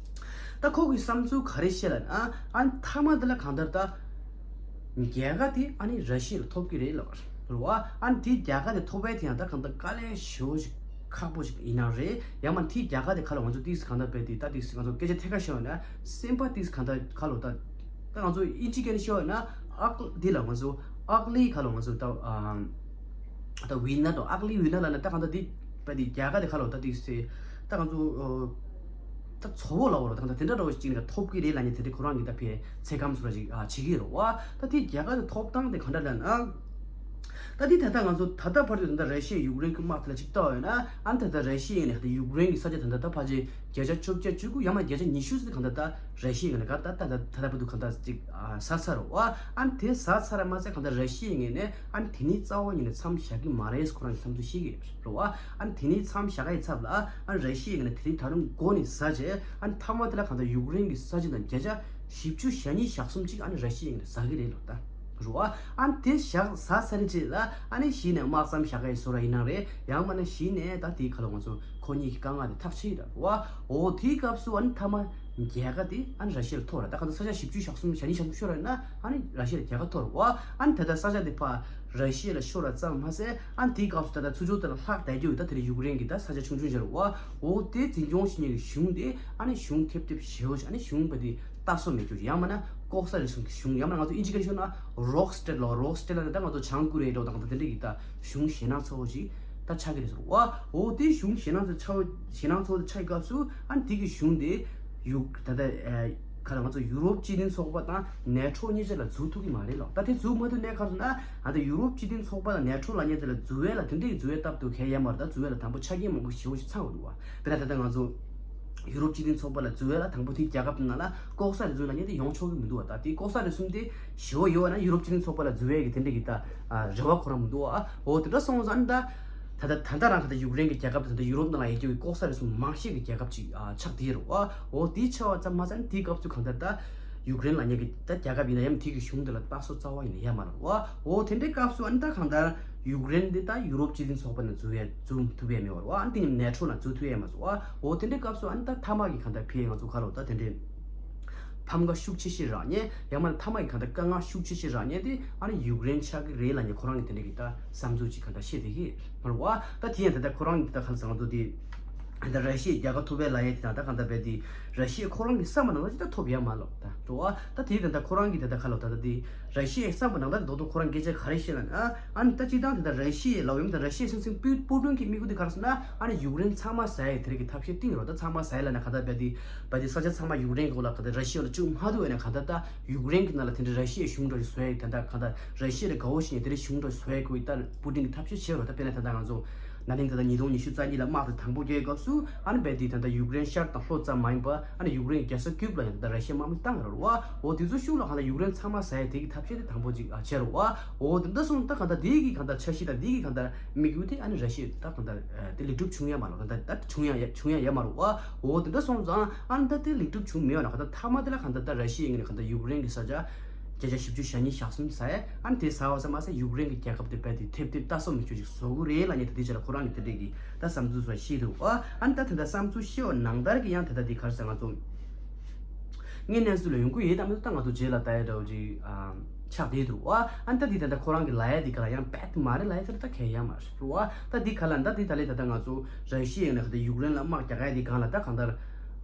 ད་ཁོ་གི་བསམ་ཚུལ་ག་རེ་བཤད་ལབ་ན་ཨ་ནི་མཐའ་མ་དེ་ལ་གང་ལྟར་ད། རྒྱལ་ཁ་དེ་ཨ་ནི་ར་ཤི་ཡ་ལ་ཐོབ་ཀྱི་རེད་ལབ་པ་རེད་བ། ཨ་ནི་དེ་རྒྱལ་ཁ་དེ་ཐོབ་པའི་དེ་ཡང་ད་གང་ལྟར་དཀའ་ལས་ཞེ་པོ་ཞིག་ཁག་པོ་ཞིག་ཡིན་ནའང་རེད། ཡང་མ་དེ་རྒྱལ་ཁ་དེ་ཁ་ལ་ང་ཚོ་ཏིས་གང་ལྟར་བས་དེ་ད་ཏིས་ང་ཚོ་སྐད་ཆ་ཐད་ཀར་ཤོད་ན་སེམས་པ་ཏིས་གང་ལྟར་ཁ་ལོ་ད་ད་ང་ཚོ་ཨིན་ཇི་སྐད་ནས་ཤོད་ན་ཨག་དེ་ལ་ང་ཚོ་ཨག་ལི་ཁ་ལོ་ང་ཚོ་ད་ཨ། ད་ཝི་ན་དང་ཨག་ལི་ཝི་ན་ལ་ནི་ད་གང་ད་དེ་པ་དེ་རྒྱ་གར་དེ་ཁ་ལོ་ད་དེ་སེ་ད་གང་ཚོ་ད་ཚོ་བོ་ལ་བོ་ལ་ད་གང་ད་དེ་འདྲ་འདྲ་བོ་ཅིག་ནི་ཐོབ་ཀྱི་རེད་ལ་ནི་དེ་དེ་ཁོ་རང་གི་ད་ཕེ་ཚེ་གམ་སུ་ར་ཅིག་ཨ་བྱེད་ཀྱི་རེད་བ། ད་དེ་རྒྱ་གར་དེ་ཐོབ་ཐང་དེ་གང་འདྲ་ལ་ན། ད་དེ་ད་ལྟ་ང་ཚོ་ད་ལྟ་བར་དུ་ད་ལྟ་ར་ཤི་ཡ་ཡུཀ་རེན་གྱི་དམག་དེ་ལ་ཅིག་ལྟ་བ་ཡོད་ན་ཨ་ནི་ད་ལྟ་ར་ཤི་ཡ་ཡིན་ནས་ད་ཡུཀ་རེན་གྱི་ས་ཆ་ད་ལྟ་ད་ཕལ་ཆེར་བརྒྱ་ཆ་བཅོ་བརྒྱད་བཅུ་དགུ་ཡང་མ་བརྒྱ་ཆ་ཉི་ཤུ་ཙམ་གང་ད་ད་ར་ཤི་ཡ་ཡིན་ནས་ག་ད་ད་ད་ད་ལྟ་བར་དུ་གང་ད་ཅིག་ཟ་ཚར་རོ། ཨ་ནི་དེ་ཟ་ཚར་མ་ཟད་གང་ད་ར་ཤི་ཡ་ཡིན་ནས་ཨ་ནི་དེ་ནི་རྩ་བ་ཉིད་ནས་མཚམས་བཞག་གི་མ་རེད་ཁོ་རང་གི་བསམ་ཚུལ་བཤད་ཀྱི་རེད་རོ། ཨ་ནི་དེ་ནི་མཚམས་བཞག་ག་ཡི་ཚབ་ལ་ཨ་ནི་ར་ཤི་ཡ་ཡིན་ནས་དེ་རིང་ད་རུང་མགོ་ནས་ཟ་བྱས་ཨ་ནི་མཐའ་མ་དེ་ལ་གང་ད་ཡུཀ་རེན་གྱི་ས་ཆ་དང་བརྒྱ་ཆ་བཞི་བཅུ་ཞེ་གཉིས་ཞེ་གསུམ་ཅིག་ཨ་ནི་ར་ཤི་ཡ་ཡིན་ནས་ཟ་གི་རེད་ལོ་ད། རུ་བ། ཨ་ནི་དེ་བཞག་ཟ་ཚར་རྗེས་ལ་ཨ་ནི་གཞི་ནས་དམག་མཚམས་བཞག་ག་ཡི་བཟོ་འདྲ་ཡིན་ན་རེད། ཡང་མིན་ན་གཞི་ནས་ད་དེའི་ཁ་ལོ་ང་ཚོ་ཁོ་གཉིས་ཀྱི་དཀའ་ངལ་དེ་ཐག་ཆོད་ཡིན་ར་བ། འོ་དེའི་སྐབས་སུ་ཨ་ནི་མཐའ་མ་རྒྱལ་ཁ་དེ་ཨ་ནི་ར་ཤི་ཡ་ལ་ཐོབ་ར། ད་ག་ཚོད་ས་ཆ་བཞི་བཅུ་ཞེ་གསུམ་ཞེ་གཉིས་ཞེ་གསུམ་ཤོར་ར་ན་ཨ་ནི་ར་ཤི་ཡ་ལ་རྒྱལ་ཁ་ཐོབ་ར་བ། ཨ་ནི་ད་ལྟ་ས་ཆ་དེ་ཕར་ར་ཤི་ཡ་ལ་ཤོར་ར་ཙམ་མ་ཟད་ཨ་ནི་དེའི་སྐབས་སུ་ད་ལྟ་ཚུར་ཕྱོགས་དེ་ལ་ལྷག་བསྡད་རྒྱུ་ཡོད། ད་དེ་ལ་ཡུཀ་རེན་གྱི་ད་ས་ཆ་ཆུང་ཆུང་ཤར་བ། འོ་དེ་འཛིན་སྐྱོང་བྱེད་མཁན་གྱི་གཞུང་དེ་ཨ་ནི་གཞུང་ཐེབས་ཐེབས་ཞེ་བོ་ཞིག་ཨ་ནི་གཞུང་པ་དེ། ལྟ་སོ་མེད་རྒྱུ་ཡང་མིན་ན་ལྐོག་ཟ་རུལ་སུངས་ཀྱི་གཞུང་ཡང་མིན་ན་ང་ཚོ་ཨིན་ཇི་སྐད་ཤོད་ན་རོག་སི་ཊེཊ་ལོ། རོག་སི་ཊེཊ་ལ་ནི་ད་ང་ཚོ་བྱང་ཀོ་རི་ཡ་འགྲོ་དང་ད་དེ་འདྲ་གི་ད་གཞུང་ཞེད་སྣང་ཚ་བོ་ཞིག་ད་ཆགས་ཀྱི་རེད་ཟེར་བ། འོ་དེ་གཞུང་ཞེད་སྣང་ཚ་ཆ་བོ་ཞེད་སྣང་ཚ་བོ་དེ་ཆགས་སྐབས་སུ་ཨ་ནི་དེ་གི་གཞུང་དེ་ཡུ་ད་ད་ཨེ་ག་ལ་ང་ཚོ་ཡུ་རོབ་སྤྱི་མཐུན་ཚོགས་པ་དང་ནེ་ཊོ་གཉིས་ཆ་ལ་འཛུལ་ཐུབ་ཀྱི་མ་རེད་ལོ། ད་དེ་འཛུལ་མ་ཐུབ་གནས་ཁར་སོང་ན་ཨ་ད་ཡུ་རོབ་སྤྱི་མཐུན་ཚོགས་པ་དང་ནེ་ཊོ་ལ་གཉིས་དེ་ལ་འཛུལ་བས་ལ་དེ་འདྲའི་འཛུལ་བས་སྟབས་བདེ་གལ་ཡ་མ་རེད། ད་འཛུལ་བས་ལ་དང་པོ་ཆ་རྐྱེན་མང་པོ་ཞེ་བོ་ཞིག་ཚང་དགོས་འདུག་བ། དཔེར་ན་ད་ལྟ་ང་ཚོ། ཡུ་རོབ་སྤྱི་མཐུན་ཚོགས་པ་ལ་འཛུལ་བ་ལ་དང་པོ་དེའི་རྒྱལ་ཁབ་ནང་ལ་ལྐོག་ཟ་རུལ་སུངས་ལབ་མཁན་དེ་ཡོང་ཆོག་གི་མི་འདུག་བ། ད་དེ་ལྐོག་ཟ་རུལ་སུངས་དེ་ཞེ་བོ་ཡོད་བ་ན་ཡུ་རོབ་སྤྱི་མཐུན་ཚོགས་པ་ལ་འཛུལ་ཡས་ཀྱི་དེ་འདྲ་གི་ད་རེ་བ་ཁོ་རང་མི་འདུག་བ། འོ་དེ་འདྲ་སོང་ཙང་ད་ད་ད་ད་ད་རང་ད་ད་ཡུཀ་རེན་གྱི་རྒྱལ་ཁབ་དེ་ད་ད་ཡུ་རོབ་ནང་ལ་ཡོད་རྒྱུ་གི་ལྐོག་ཟ་རུལ་སུངས་མང་ཤོས་ཀྱི་རྒྱལ་ཁབ་ཅིག་ཆགས་བསྡད་རེད་བ། འོ་དེ་ཆགས་པ་ཙམ་མ་ཟད་དེའི་སྐབས་སུ་གང་ལྟར་ད་ཡུཀ་རེན་ལབ་མཁན་གྱི་ད་རྒྱལ་ཁབ་ཡིན་ན་ཡང་དེ་གི་གཞུང་དེ་ལ་ལྟ་སོ་རྩ་བ་ཡིན་ན་ཡ་མ་རེད་བ། འོ་དེ་འདྲའི་སྐབས་སུ་ཨ་ནི་ད་གང་ལྟར། ཡུཀ་རེན་འདི་ད་ཡུ་རོབ་སྤྱི་མཐུན་ཚོགས་པ་ནང་འཛུལ་ཡ་འཛུལ་ཐུབ་ཡ་མེད་པ་རེད་བ། ཨ་ནི་དེ་ནི་ནེ་ཊོ་ནང་འཛུལ་ཐུབ་ཡ་མ་སོང་བ། འོ་དེ་འདྲའི་སྐབས་སུ་ཨ་ནི་ད་མཐའ་མ་གི་གང་ལྟར་ཕི་ཡ་ང་ཚོ་ག་རེ་ད་དེ་འདྲའི་ཕམ་ཁ་ཤུགས་ཆེ་ཤོས་རག་མཁན་ཡང་མིན་ན་མཐའ་མ་གི་གང་ལྟར་དཀའ་ངལ་ཤུགས་ཆེ་ཤོས་རག་མཁན་དེ་ཨ་ནི་ཡུཀ་རེན་ཆགས་ཀྱི་རེད་ལབ་མཁན་ཁོ་རང་གི་དེ་འདྲའི་གི་ད་བསམ་ཚུལ་ཅིག་གང་ལྟར་བཤད་བསྡད་ཀྱི་མ་རེད་བ། ད་དེ་ཡང་ད་ལྟ་ཁོ་རང་གི་ད་ག་རེ་ཟེར་ང་ཚོ་དེ། ད་ར་ཤི་ཡའི་རྒྱལ་ཁ་ཐོབ་པའི་ལ་ཡའི་དེ་དང་ད་གང་ལྟར་བས་དེ་ར་ཤི་ཡ་ཁོ་རང་གི་བསམ་པ་ནང་བཞིན་ད་ཐོབ་ཡ་མ་ལོག་ད་འགྲོ་བ། ད་དེ་ད་ལྟ་ཁོ་རང་གི་ད་ལྟ་ཁ་ལོ་ད་ལྟ་དེ་ར་ཤི་ཡའི་བསམ་པ་ནང་ལྟར་དེ་རྡོག་རྡོག་ཁོ་རང་སྐད་ཆ་ག་རེ་བཤད་ལ་ན་ཨ་ནི་ད་སྤྱི་བཏང་དེ་ད་ར་ཤི་ཡའི་ལའོ་ཡོམ་ད་ར་ཤི་ཡའི་སྲིད་འཛིན་པུ་པུ་ཏིན་གྱི་དམིགས་ཡུལ་དེ་ག་རེ་ཟེར་ན་ཨ་ནི་ཡུཀ་རེན་ཚང་མ་ཟ་ཡའི་དེ་རིགས་ཀྱི་ཐབས་ཤེས་བཏིང་རོགས། ད་ཚང་མ་ཟ་ཡ་ལ་ན་གང་ལྟར་བས་དེ་བས་དེ་ས་ཆ་ཚང་མ་ཡུཀ་རེན་གི་ལ་གང་ལྟར་ར་ཤི་ཡ་ལ་བཅུག་མ་ཐུབ་བས་ན་གང་ལྟར་ད། ཡུཀ་རེན་གྱི་ནང་ལ་དེ་འདྲའི་ར་ཤི་ཡའི་གཞུང་འདྲ་ཞིག་བཟོ་ཡ་གི་ད་ལྟ་གང་ལྟར་ར་ཤི་ཡ་ལ་དགའ་བོ་ཞིག་ནས་དེ་འདྲའི་གཞུང་འདྲ་ཞིག་བཟོ་ཡ་དགོས་ཡི་ད་པུ་ཏིན་གྱི་ཐབས་ཤེས་བྱེད་རོགས། ད་དཔེར་ན་ད་ལྟ་ང་ཚོ་ན་ནིང་ད་ལྟ་ཉིས་སྟོང་ཉི་ཤུ་རྩ་གཉིས་ལ་དམག་དེ་དང་པོ་རྒྱག་སྐབས་སུ་ཨ་ནི་རྦད་དེ་ད་ལྟ་ཡུཀ་རེན་ཤར་དང་ལྷོ་ཙམ་མ་ཡིན་པ་ཨ་ནི་ཡུཀ་རེན་གྱི་རྒྱལ་ས་ཀིབ་ལ་ཡང་ད་ལྟ་ར་ཤི་ཡའི་དམག་མི་བཏང་ཡོད་རེད་བ། འོ་དེ་ཚོ་ཤུགས་ལ་གང་ལྟར་ཡུཀ་རེན་ཚང་མ་ཟ་ཡ་དེ་གི་ཐབས་ཤེས་དེ་དང་པོ་ཅིག་ཨ་བྱས་རེད་བ། འོ་དེ་འདྲ་སོང་ད་གང་ལྟར་དེ་གི་གང་ལྟར་འཆར་གཞི་དང་དེ་གི་གང་ལྟར་དམིགས་ཡུལ་དེ་ཨ་ནི་ར་ཤི་ཡ་ད་གང་ལྟར་དེ་ལེགས་གྲུབ་བྱུང་ཡ་མ་རེད། གང་ལྟར་ད་བྱུང་ཡ་བྱུང་ཡ་ཡ་མ་རེད་བ། འོ་དེ་འདྲ་སོང་ཙང་ཨ་ནི་ད་དེ་ལེགས་གྲུབ་བྱུང་མེད་ཡོད་ན་གང་ལྟར་མཐའ་མ་དེ་ལ་གང་ལྟར་ད་ར་ཤི་ཡ་ཡིན་ན་གང་ལྟར་ཡུཀ་རེན་གི་ས་ཆ་བརྒྱ་ཆ་བཞི་བཅུ་ཞེ་གཉིས་ཞེ་གསུམ་ཟ་ཡ། ཨ་ནི་དེ་ཟ་བ་ཙམ་མ་ཟད་ཡུཀ་རེན་གི་རྒྱལ་ཁབ་དེ་རྦད་དེ་ཐེབས་ཐེབས་ལྟ་སོ་མི་ཆོག་ཅིག་བཟོ་གི་རེད་ལབ་མཁན་ད་དེ་ཆ་ལ་ཁོ་རང་གི་དེ་འདྲས་གི་ད་བསམ་ཚུལ་བཤད་འདུག་ཨ། ཨ་ནི་ད་དེ་འདྲ་བསམ་ཚུལ་བཤད་པ་ནང་ལྟར་གི་ཡང་དེ་ད་དེ་ག་རེ་ཟེར་ང་ཚོ་ངའི་གནས་ཚུལ་ལ་ཡོང་གི་ཡོད་དམ་མེད་ད་ང་ཚོ་རྗེས་ལ་ལྟ་ཡ་འདྲ་བོ་ཅིག་ཨ་ཆགས་བསྡད་འདུག་ཨ། ཨ་ནི་ད་དེ་ད་ད་ཁོ་རང་གི་ལབ་ཡ་དེ་ག་ལ་ཡང་རྦད་དེ་མ་རེད་ལབ་ཡ་དེ་ད་གལ་ཡ་མ་རེད་རུ་ཨ། ད་དེ་ག་ལ་ད་དེ་ད་ལས་ད་ད་ང་ཚོ་ར་ཤི་ཡ་ཡིན་ན་ག་ད་ཡུཀ་རེན་ལ་དམག་རྒྱག་ཡ་དེ་གང་ལ་ད་གང་ལྟར་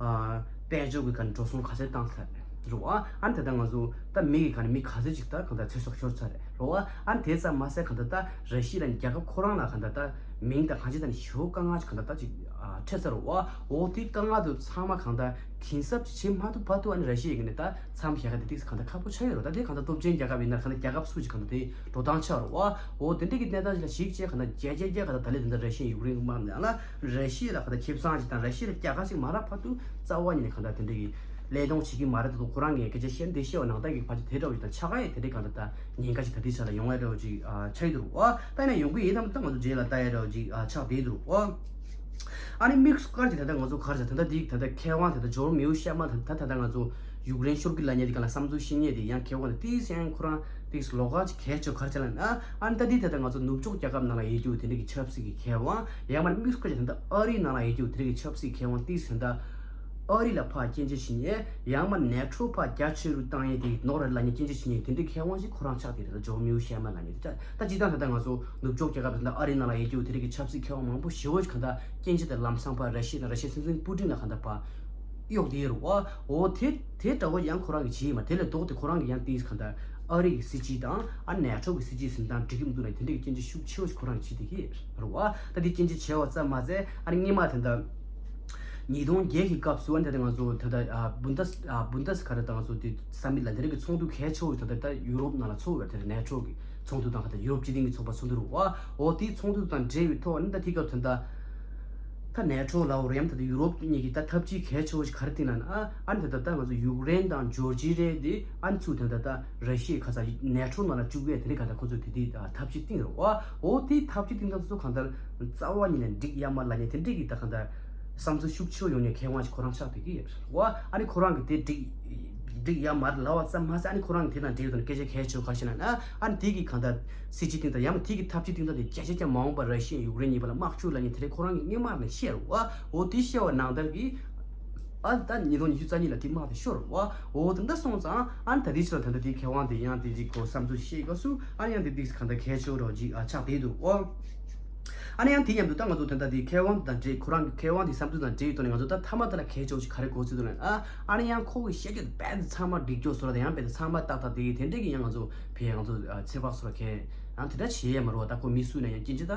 ཨ་དཔལ་འབྱོར་གི་ག་འགྲོ་སོང་ག་ཚད་བཏང་ཚར་རེད་རུ་ཨ། ཨ་ནི་ད་ད་ང་ཚོ་ད་མི་གི་ག་ནས་མི་ག་ཚོད་ཅིག་ད་གང་ལྟར་ཚེ་སྲོག་ཤོར་ཚར་རེད་རོ་ཨ། ཨ་ནི་དེ་ཙམ་མ་ཟད་གང་ལྟར་ད་ར་ཤི་ཡ་ལ་རྒྱལ་ཁབ་ཁོ་རང་ལ་གང་ལྟར་ད་མིང་དང་གང་ཅི་ད་ནི་ཞེ་པོ་དཀའ་ངལ་ཅིག་གང་ལྟར་ད་ཅིག་ཨ་འཕྲད་ཚར་རོ་ཨ། འོ་དེ་དཀའ་ངལ་དུ་ཚང་མ་གང་ལྟར་གིན་གསབ་ཅིག་བྱེད་མ་ཐུབ་བར་དུ་ཨ་ནི་ར་ཤི་ཡ་གི་ནས་ད་མཚམས་བཞག་ག་དེ་ཏིག་གང་ལྟར་ཁག་པོ་ཆགས་ཡོད་རོ། ད་དེ་གང་ལྟར་སྟོབས་ཆེན་རྒྱལ་ཁབ་ཡིན་ན་གང་ལྟར་རྒྱལ་ཁབ་སུ་ཅིག་གང་ལྟར་དེ་འགྲོ་སྟངས་ཆགས་རོ་ཨ། འོ་དེ་འདྲ་གི་གནས་སྟངས་ཅིག་ལ་གཞིགས་བྱས་གང་ལྟར་རྒྱལ་རྒྱལ་རྒྱལ་གང་ལྟར་ད་ལས་དེ་འདྲ་ར་ཤི་ཡ་ཡུཀ་རེན་གི་དམག་ནས་ཨ་ལ་ར་ཤི་ཡ་ལ་གང་ལྟར་ཁེ་བཟང་ཅིག་དང་ར་ཤི་ཡ་ལ་རྒྱལ་ཁ་ཅིག་མ་རག་བར་དུ་རྩ་བ་ཉིད་ནས་གང་ལྟར་དེ་འདྲ་གི་ལས་དོན་བྱེད་ཀྱི་མ་རེད། ད་དུང་ཁོ་རང་གི་སྐད་ཆ་བཤད་འདི་བཤད་པ་ནང་ལྟར་གྱི་ཕལ་ཆེར་དེ་འདྲ་བོ་ཞིག་དང་ཆགས་ཀ་ཡི་དེ་འདྲའི་གང་ལྟར་ད་ཉེན་ཁ་ཞིག་ད་ལྟའི་ཆ་ལ་ཡོང་ཡ་འདྲ་བོ་ཅིག་ཨ་ཆགས་ཡི་འདུག་ཨ། ད་ཡིན་ན་ཡོང་གི་ཡིན་དམ་ད་ང་ཚོ་རྗེས་ལ་ལྟ་ཡ་འདྲ་བོ་ཅིག་ཨ་ཆགས་བསྡད་འདུག་ཨ། ཨ་ནི་དམིགས་སུ་བཀར་གྱི་ད་ལྟ་ང་ཚོ་ག་རེ་ཟེར་ད་ལྟ་འདི་ད་ལྟ་མཁས་དབང་ད་ལྟ་ཇོར་མིའུ་ཤ་མ་ད་ད་ད་ལྟ་ང་ཚོ་ཡུཀ་རེན་ཤོར་གི་ལ་ཉེ་འདི་ག་ལ་བསམ་ཚུལ་བཤད་མཁན་དེ་ཡང་མཁས་དབང་དེ་ཏིས་ཡང་ཁོ་རང་ཏིས་ལོགས་ཀ་ཅིག་གལ་ཆེ་ག་རེ་བྱས་ལ་ན་ཨ་ནི་ད་འདི་ད་ལྟ་ང་ཚོ་ནུབ་ཕྱོགས་རྒྱལ་ཁབ་ནང་ལ་ཡོད་རྒྱུ་དེ་འདྲ་གི་ཆབ་སྲིད་ཀྱི་མཁས་དབང་ཡང་མ་དམིགས་སུ་བཀར་གྱི་ད་ལྟ་ཨ་རིའི་ནང་ལ་ཡོད་རྒྱུ་དེ་འདྲ་གི་ཆབ་སྲིད་མཁས་དབང་ཏིས་ད་ལྟ་ཨ་རི་ལ་ཕར་སྐྱོན་བརྗོད་བྱེད་མཁན་ཡང་མ་ནེ་ཊོ་ཕར་རྒྱ་ཆེ་རུ་བཏང་ཡས་དེ་ནོར་རེད་ལབ་མཁན་སྐྱོན་བརྗོད་བྱེད་མཁན་དེ་འདྲའི་མཁས་དབང་ཞིག་ཁོ་རང་ཆགས་དེ་རེད། ད་ཇོ་མིའུ་ཤ་མ་ལབ་མཁན་དེ་ད་ད་སྤྱིར་བཏང་ད་ལྟ་ང་ཚོ་ནུབ་ཕྱོགས་རྒྱལ་ཁབ་ད་ལྟ་ཨ་རིའི་ནང་ལ་ཡོད་རྒྱུ་དེ་འདྲ་གི་ཆབ་སྲིད་མཁས་དབང་མང་པོ་ཞེ་བོ་ཞིག་གང་ལྟར་སྐྱོན་བརྗོད་དེ་ལམ་སང་ཕར་ར་ཤི་ཡ་དང་ར་ཤི་ཡའི་སྲིད་འཛིན་པུ་ཏིན་ལ་གང་ལྟར་ཕར། གཡོག་དེ་རུ་བ། འོ་དེ་དེ་འདྲ་བོ་ཡང་ཁོ་རང་གིས་བྱས་མ། དེ་ལས་ལྡོག་སྟེ་ཁོ་རང་གིས་ཡང་ཏིས་གང་ལྟར་ཨ་རི་གི་སྲིད་སྤྱི་དང་ཨ་ནེ་ཊོ་གི་སྲིད་སྤྱི་ཟིན་སྟངས་འགྲིག་གི་མི་འདུག་ལ། དེ་འདྲ་གི་སྐྱོན་བརྗོད་ཤུགས་ཆེ་བོ་ཞིག་ཁོ་རང་གིས་བྱས་དེ་གི་རུ་བ། ད་དེ་སྐྱོན་བརྗོད་བྱས་པ་ཙམ་མ་ཟད་ཨ་ནི་སྔོན་མ་དེ་འདྲ་ཉིས་སྟོང་བརྒྱད་ཀྱི་སྐབས་སུ་ཨ་ནི་ད་ལྟ་ང་ཚོ་ད་ལྟ་ཨ་བུན་དས་ཨ་བུན་དས་ག་རེ་ད་ང་ཚོ་དེ་ས་མིཊ་ལ་དེ་རིང་གི་ཚོགས་འདུ་གལ་ཆེ་བོ་ཞིག་ད་ལྟ་ད་ཡུ་རོབ་ནང་ལ་ཚོགས་ཡོད་རེད། དེ་ནེ་ཊོ་གི་ཚོགས་འདུ་དང་ག་ད་ཡུ་རོབ་སྤྱི་མཐུན་གྱི་ཚོགས་པ་ཚོགས་འདུ་རུ་བ། འོ་དེའི་ཚོགས་འདུ་དང་འབྲེལ་བའི་ཐོག་ནི་ད་དེ་སྐབས་ད་ད་ད་ནེ་ཊོ་ལ་འོ་རེམ་ད་ད་ཡུ་རོབ་གཉིས་ཀྱི་ད་འཐབ་ཇུས་གལ་ཆེ་བོ་ཞིག་ག་རེ་བཏིང་ན་ཨ་ཨ་ནི་ད་ད་ད་ང་ཚོ་ཡུཀ་རེན་དང་ཇོར་ཇི་རེ་དེ་ཨ་ནི་ཚུར་ད་ད་ད་ར་ཤི་ཡའི་ཁ་ས་ནེ་ཊོ་ནང་ལ་བཅུག་ཡས་དེ་རིང་ག་ད་ཁོ་ཚོས་དེ་དེ་འཐབ་ཇུས་བཏིང་རུ་བ། འོ་དེའི་འཐབ་ཇུས་བཏིང་ད་ཚོ་གང་ལྟར་རྩ་བ་ཉིད་ནས་འགྲིག་ཡ་མ་ལ་ཉེ་དེ་འདྲས་ཀྱི་ད་གང་ལྟར་བསམ་ཚུལ་ཤུགས་ཆེ་བོ་ཡོང་ནས་མཁས་དབང་ཞིག་ཁོ་རང་ཆགས་བསྡད་ཀྱི་ཡོད་རེད་བ། ཨ་ནི་ཁོ་རང་གི་དེ་འགྲིག་འགྲིག་ཡ་མ་རེད་ལབ་པ་ཙམ་མ་ཟད་ཨ་ནི་ཁོ་རང་གི་དེ་དང་འབྲེལ་བའི་ཐོག་ནས་སྐད་ཆ་གལ་ཆེ་བོ་ག་རེ་བཤད་ན་ཨ་ནི་དེ་གི་གང་ལྟར་སྲིད་ཇུས་སྟེང་དང་ཡང་ན་དེ་གི་འཐབ་ཇུས་སྟེང་དང་དེ་བརྒྱ་ཆ་བརྒྱ་མ་འོངས་པར་ར་ཤི་ཡ་ཡུཀ་རེན་གཉིས་བར་ལ་དམག་ཤུགས་ལ་ཉེ་དེ་རེད་ཁོ་རང་གི་སྔོན་མ་ནས་བཤད་རེད་བ། འོ་དེ་བཤད་པ་ནང་ལྟར་གྱི་ཨ་ད་ཉིས་སྟོང་ཉི་ཤུ་རྩ་གཉིས་ལ་དེ་དམག་དེ་ཤོར་བ། འོ་དེ་འདྲ་སོང་ཙང་ཨ་ད་དེ་ཕྱིར་ད་ད་དེ་མཁས་དབང་དེ་ཡང་དེ་ཅིག་གོ་བསམ་ཚུལ་བཤད་སྐབས་སུ་ཨ་ཡང་དེ་དེ་གང་ལྟར་གལ་ཆེ་བོ་རོ་ཅིག་ཨ་ཆགས་བསྡད་འདུག་ཨོ། ཨ་ནི་ཡང་དེ་མཉམ་དུ་ད་ང་ཚོ་ད་ལྟ་དེ་མཁས་དབང་དང་འབྲེལ་ཁོ་རང་གི་མཁས་དབང་དེ་བསམ་ཚུལ་དང་འབྲེལ་ཡོད་དོ་ནས་ང་ཚོ་ད་མཐའ་མ་ད་ལ་གལ་ཆེ་བོ་ཞིག་ག་རེ་གོ་ཚུལ་འདུག་ལ་ཨ་ཨ་ནི་ཡང་ཁོ་གི་བཤད་རྒྱུ་དཔེ་དེ་ཚང་མ་འགྲིག་འཇོག་བཟོ་ལ་ཡང་དཔེ་དེ་ཚང་མ་ཏག་ཏག་དེ་དེ་འདྲས་ཀྱི་ཡང་ང་ཚོ་ཕེ་ང་ཚོ་ཚེ་དཔག་སོ་ལ་གལ་ཡང་དེ་འདྲ་བྱེད་ཡ་མ་རུ་བ། ད་ཁོ་མི་སུ་ཡིན་ན་ཡང་སྐྱིན་ཅི་ད་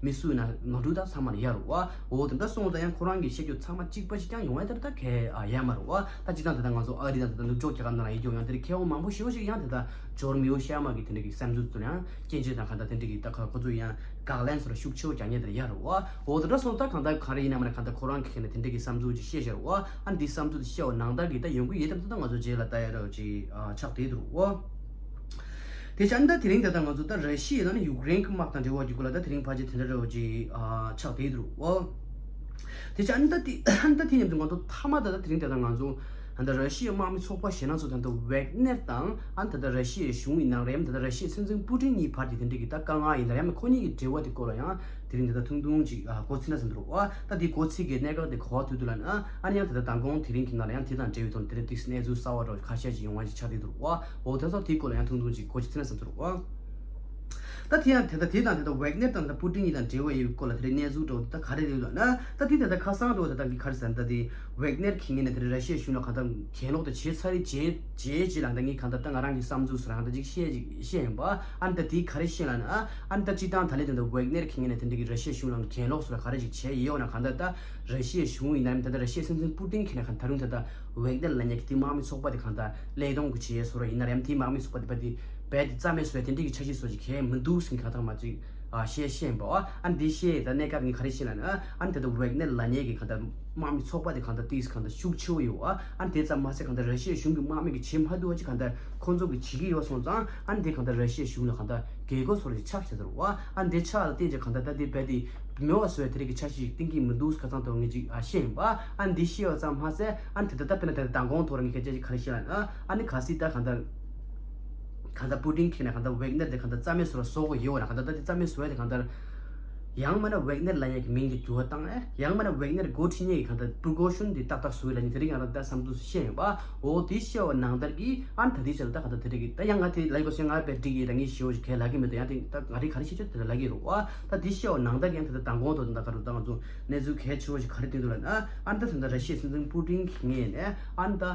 མི་སུ་ཡིན་ན་ནོར་འཁྲུལ་ད་ཚང་མ་ལ་ཡ་རུ་བ། འོ་དེ་འདྲ་སོང་ཙང་ཡང་ཁོ་རང་གི་བཤད་རྒྱུ་ཚང་མ་གཅིག་པ་ཞིག་ཀྱང་ཡོང་ཡ་དེར་ད་གལ་ཡ་མ་རུ་བ། ད་སྤྱི་བཏང་དེ་ད་ང་ཚོ་ཨ་རི་དང་དེ་ད་ནུབ་ཕྱོགས་རྒྱལ་ཁབ་ནང་ལ་ཡིན་རྒྱུ་ཡང་དེར་མཁས་དབང་མང་པོ་ཞེ་པོ་ཞིག་ཡང་དེ་ད་ཇོར་མིའོ་ཤར་མ་གི་དེ་འདྲ་གི་བསམ་ཚུལ་ཚོ་ཡང་སྐྱིན་ཅི་དང་ག་ད་དེ་འདྲ་གི་ད་ཁོ་ཚོ་ཡང་དགག་ལན་སོ་ར་ཤུགས་ཆེ་བོ་རྒྱག་མཁན་དེར་ཡ་རུ་བ། འོ་དེ་འདྲ་སོང་ད་གང་ལྟར་ག་རེ་ཡིན་ན་མ་ན་གང་ལྟར་ཁོ་རང་གི་ཁེ་ནས་དེ་འདྲ་གི་བསམ་ཚུལ་ཅིག་བཤད་བཞག་རུ་བ། ཨ་འདི་བསམ་ཚུལ་དེ་བཤད་བ་ནང་ལྟར་གི་ད་ཡོང་གི་ཡོད་དམ་དེ་ད་ང་ཚོ་རྗེས་ལ་ལྟ་ཡ་ར་ཅིག་ཆགས་བསྡད་འདུག་བ། དེ་ཆ་ཨ་ནི་ད་དེ་རིང་ད་ལྟ་ང་ཚོ་ད་ར་ཤི་ཡ་དང་ནི་ཡུཀ་རེན་གྱི་དམག་དང་འབྲེལ་བ་གྱི་སྐོར་ལ་ད་དེ་རིང་ཕལ་ཆེར་དེ་འདྲ་ར་ཅིག་ཆགས་བསྡད་འདུག་བ། དེ་ཆ་ཨ་ནི་ད་དེ་ཨ་ནི་ད་དེ་མཉམ་དུ་ང་ཚོ་མཐའ་མ་ད་ལྟ་དེ་རིང་ད་ལྟ་ང་ཚོ་ད་ལྟ་ར་ཤི་ཡའི་དམག་མི་ཚོགས་པ་གཞན་སྣ་ཚོགས་ད་ལྟ་ཝེག་ནེར་དང་ཨ་ནི་ད་ལྟ་ར་ཤི་ཡའི་གཞུང་ཡིན་ན་རེད་ཡང་ད་ལྟ་ར་ཤི་ཡའི་སྲིད་འཛིན་པུ་ཏིན་གཉིས་བར་གྱི་དེ་འདྲ་གི་ད་དཀའ་ངལ་ཡིན་ན་རེད་ཡང་ཁོ་གཉིས་ཀྱི་འབྲེལ་བ་དེ་སྐོར་ལ་ཡང་དེ་རིང་ད་ལྟ་ཐུང་ཐུང་ཅིག་གོ་ཚིག་ན་ཟིན་འདུག་བ། ད་དེ་གོ་ཚིག་གི་གནད་འགག་དེ་གོ་བ་ཐུག་དུས་ལ་ནི་ཨ་ནི་ཡང་ད་ལྟ་མདང་དགོང་དེ་རིང་གི་ནང་ལ་ཡང་དེ་དང་འབྲེལ་བའི་ཐོག་ནས་དེ་འདྲ་ཏིག་གནས་ཚུལ་གསར་བ་འདྲ་ཁ་ཤས་ཅིག་ཡོང་བ་ཞིག་ཆགས་བསྡད་འདུག་བ། འོ་དེ་ཚོ་དེའི་སྐོར་ལ་ཡང་ཐུང་ཐུང་ཅིག་གོ་ཅིག་ཚིག་ན་ཟིན་འདུག་བ། ད་དེ་ཡང་དེ་ད་དེ་དང་དེ་ད་ཝེག་ནེར་དང་ད་པུ་ཏིན་གཉིས་དང་འབྲེལ་བ་ཡོད་སྐོར་ལ་དེ་རིང་གནས་ཚུལ་འདྲ་བོ་ད་ག་རེ་རེད་ལབ་ན་ད་དེ་ད་ད་ཁ་སང་འདྲ་བོ་ད་ད་གི་ག་རེ་ཟེར་ན་ད་དེ་ཝེག་ནེར་གྱི་ངོས་ནས་དེ་རིང་ར་ཤི་ཡའི་གཞུང་ལ་གང་ལྟར་གྱེན་ལོག་དེ་བྱས་ཚར་རེད། བྱས་བྱས་རྗེས་ལ་ད་ངས་གང་ལྟར་ད་ང་རང་གི་བསམ་ཚུལ་སོགས་གང་ལྟར་ཅིག་བཤད་ཅིག་བཤད་ཡིན་པ། ཨ་ནི་ད་དེ་ག་རེ་བཤད་ལབ་ན་ཨ་ནི་ད་སྤྱི་བཏང་ད་ལན་དེ་ད་ཝེག་ནེར་གྱི་ངོས་ནས་དེ་འདྲ་གི་ར་ཤི་ཡའི་གཞུང་ལ་གྱེན་ལོག་སོགས་ལ་ག་རེ་ཅིག་བྱས་ཡོད་ན་གང་ལྟར་ད་ར་ཤི་ཡའི་གཞུང་ཡིན་ན་ད་ལྟ་ར་ཤི་ཡའི་སྲིད་འཛིན་པུ་ཏིན་གྱི་ངོས་ནས་གང་ད་རུང་ད་ལྟ་ཝེག་ནེར་ལབ་མཁན་གྱི་དེ་དམག་མི་ཚོགས་པ་དེ་གང་ལྟར་ཀླད་སྟོང་གི་བྱས་སོ་ར་ཡིན་ན་རེད་ཡང་དེའི་དམག་མི་ཚོགས་པ་དེ་བས་དེ་རྦད་དེ་རྩ་མེད་བཟོ་ཡ་དེ་འདྲའི་གི་འཆར་གཞི་བཟོ་ཅིག་གལ་མི་འདུག་ཟེར་མཁན་གང་ལྟར་མ་ཅིག་ཨ་བཤད་བཤད་ཡིན་པ། ཨ་འདི་བཤད་ད་གནད་སྐབས་ངས་ག་རེ་བཤད་ལབ་ན་ཨ་འདི་ད་ཝེག་ནེར་ལབ་མཁན་གི་གང་ལྟར་དམག་མི་ཚོགས་པ་དེ་གང་ལྟར་ཏིས་གང་ལྟར་ཤུགས་ཆེ་བོ་ཡོད། ཨ་ཨ་དེ་ཙམ་མ་ཟད་གང་ལྟར་ར་ཤི་ཡའི་གཞུང་གི་དམག་མི་གི་བྱེད་མ་ཐུབ་པ་ཅིག་གང་ལྟར་ཁོང་ཚོ་གི་བྱེད་ཀྱི་ཡོད་སོང་ཙང་ཨ་འདི་གང་ལྟར་ར་ཤི་ཡའི་གཞུང་ལ་གང་ལྟར་རྒས་རྒོད་བཟོ་ར་ཅིག་ཆགས་བྱས་ཟེར་བ། ཨ་འདི་ཆགས་ལ་བརྟེན་ཅིག་གང་ལྟར་ད་དེ་རྦད་དེ་མེད་པ་བཟོ་ཡ་དེ་རིགས་ཀྱི་འཆར་གཞི་ཞིག་བཏིང་གི་མི་འདུག་ཁ་སང་ཐོག་ངས་ཅིག་ཨ་བཤད་ཡིན་པ། ཨ་འདི་བཤད་པ་ཙམ་མ་ཟད་ཨ་འདི་ད་ལྟ་དཔེར་ན་ད་ལྟ་མདང་དགོང་ཐོག་ར་ངས་སྐད་ཆ་ཅིག་ག་རེ་བཤད་ལབ་ན་ཨ་ནི་གལ་སྲིད་ད་གང་ལྟར་གང་ལྟར་པུ་ཏིན་གྱི་ངོས་ནས་གང་ལྟར་ཝེག་ནེར་དེ་གང་ལྟར་རྩ་མེད་བཟོ་ར་བཟོ་དགོས་ཡོད་ན་གང་ལྟར་ད་དེ་རྩ་མེད་བཟོ་ཡ་དེ་གང་ལྟར་ཡང་མིན་ན་ཝེག་ནེར་ལབ་མཁན་གྱི་མིང་དེ་འགྱུར་བ་བཏང་ཨེ་ཡང་མིན་ན་ཝེག་ནེར་འགོ་ཁྲིད་མཁན་གྱི་གང་ལྟར་པུར་གོ་ཤུན་དེ་ཏག་ཏག་བཟོ་ཡ་ལབ་མཁན་དེ་རིང་ང་རང་ད་བསམ་ཚུལ་བཤད་ཡིན་པ། འོ་དེ་བཤད་པ་ནང་ལྟར་གྱི་ཨ་ནི་ད་དེ་ཆ་ལ་ད་གང་ལྟར་དེ་རིགས་ཀྱི་ད་ཡང་ང་དེ་ལབ་དགོས་ཟེར་ང་དཔེ་འགྲིག་ཡོད་ད་ངས་ཞེ་པོ་ཞིག་གལ་ལབ་ཀྱི་མེད་ད་ཡང་དེ་ད་ང་རེ་ག་རེ་བཤད་ཆོག་དེ་ལ་ལབ་ཀྱི་རེད་བ། ད་དེ་བཤད་པ་ནང་ལྟར་གྱི་ཨ་ནི་ད་ད་མདང་དགོང་ཐོག་ད་ད་ག་རུ་ད་ང་ཚོ་གནས་ཚུལ་གལ་ཆེ་བོ་ཞིག་ག་རེ་བཏོན་འདུག་ལབ་ན་ཨ་ནི་ད་ད་ད་ར་ཤི་ཡའི་སྲིད་འཛིན་པུ་ཏིན་གྱི་ངོས་ནས་ཨ་ནི་ད།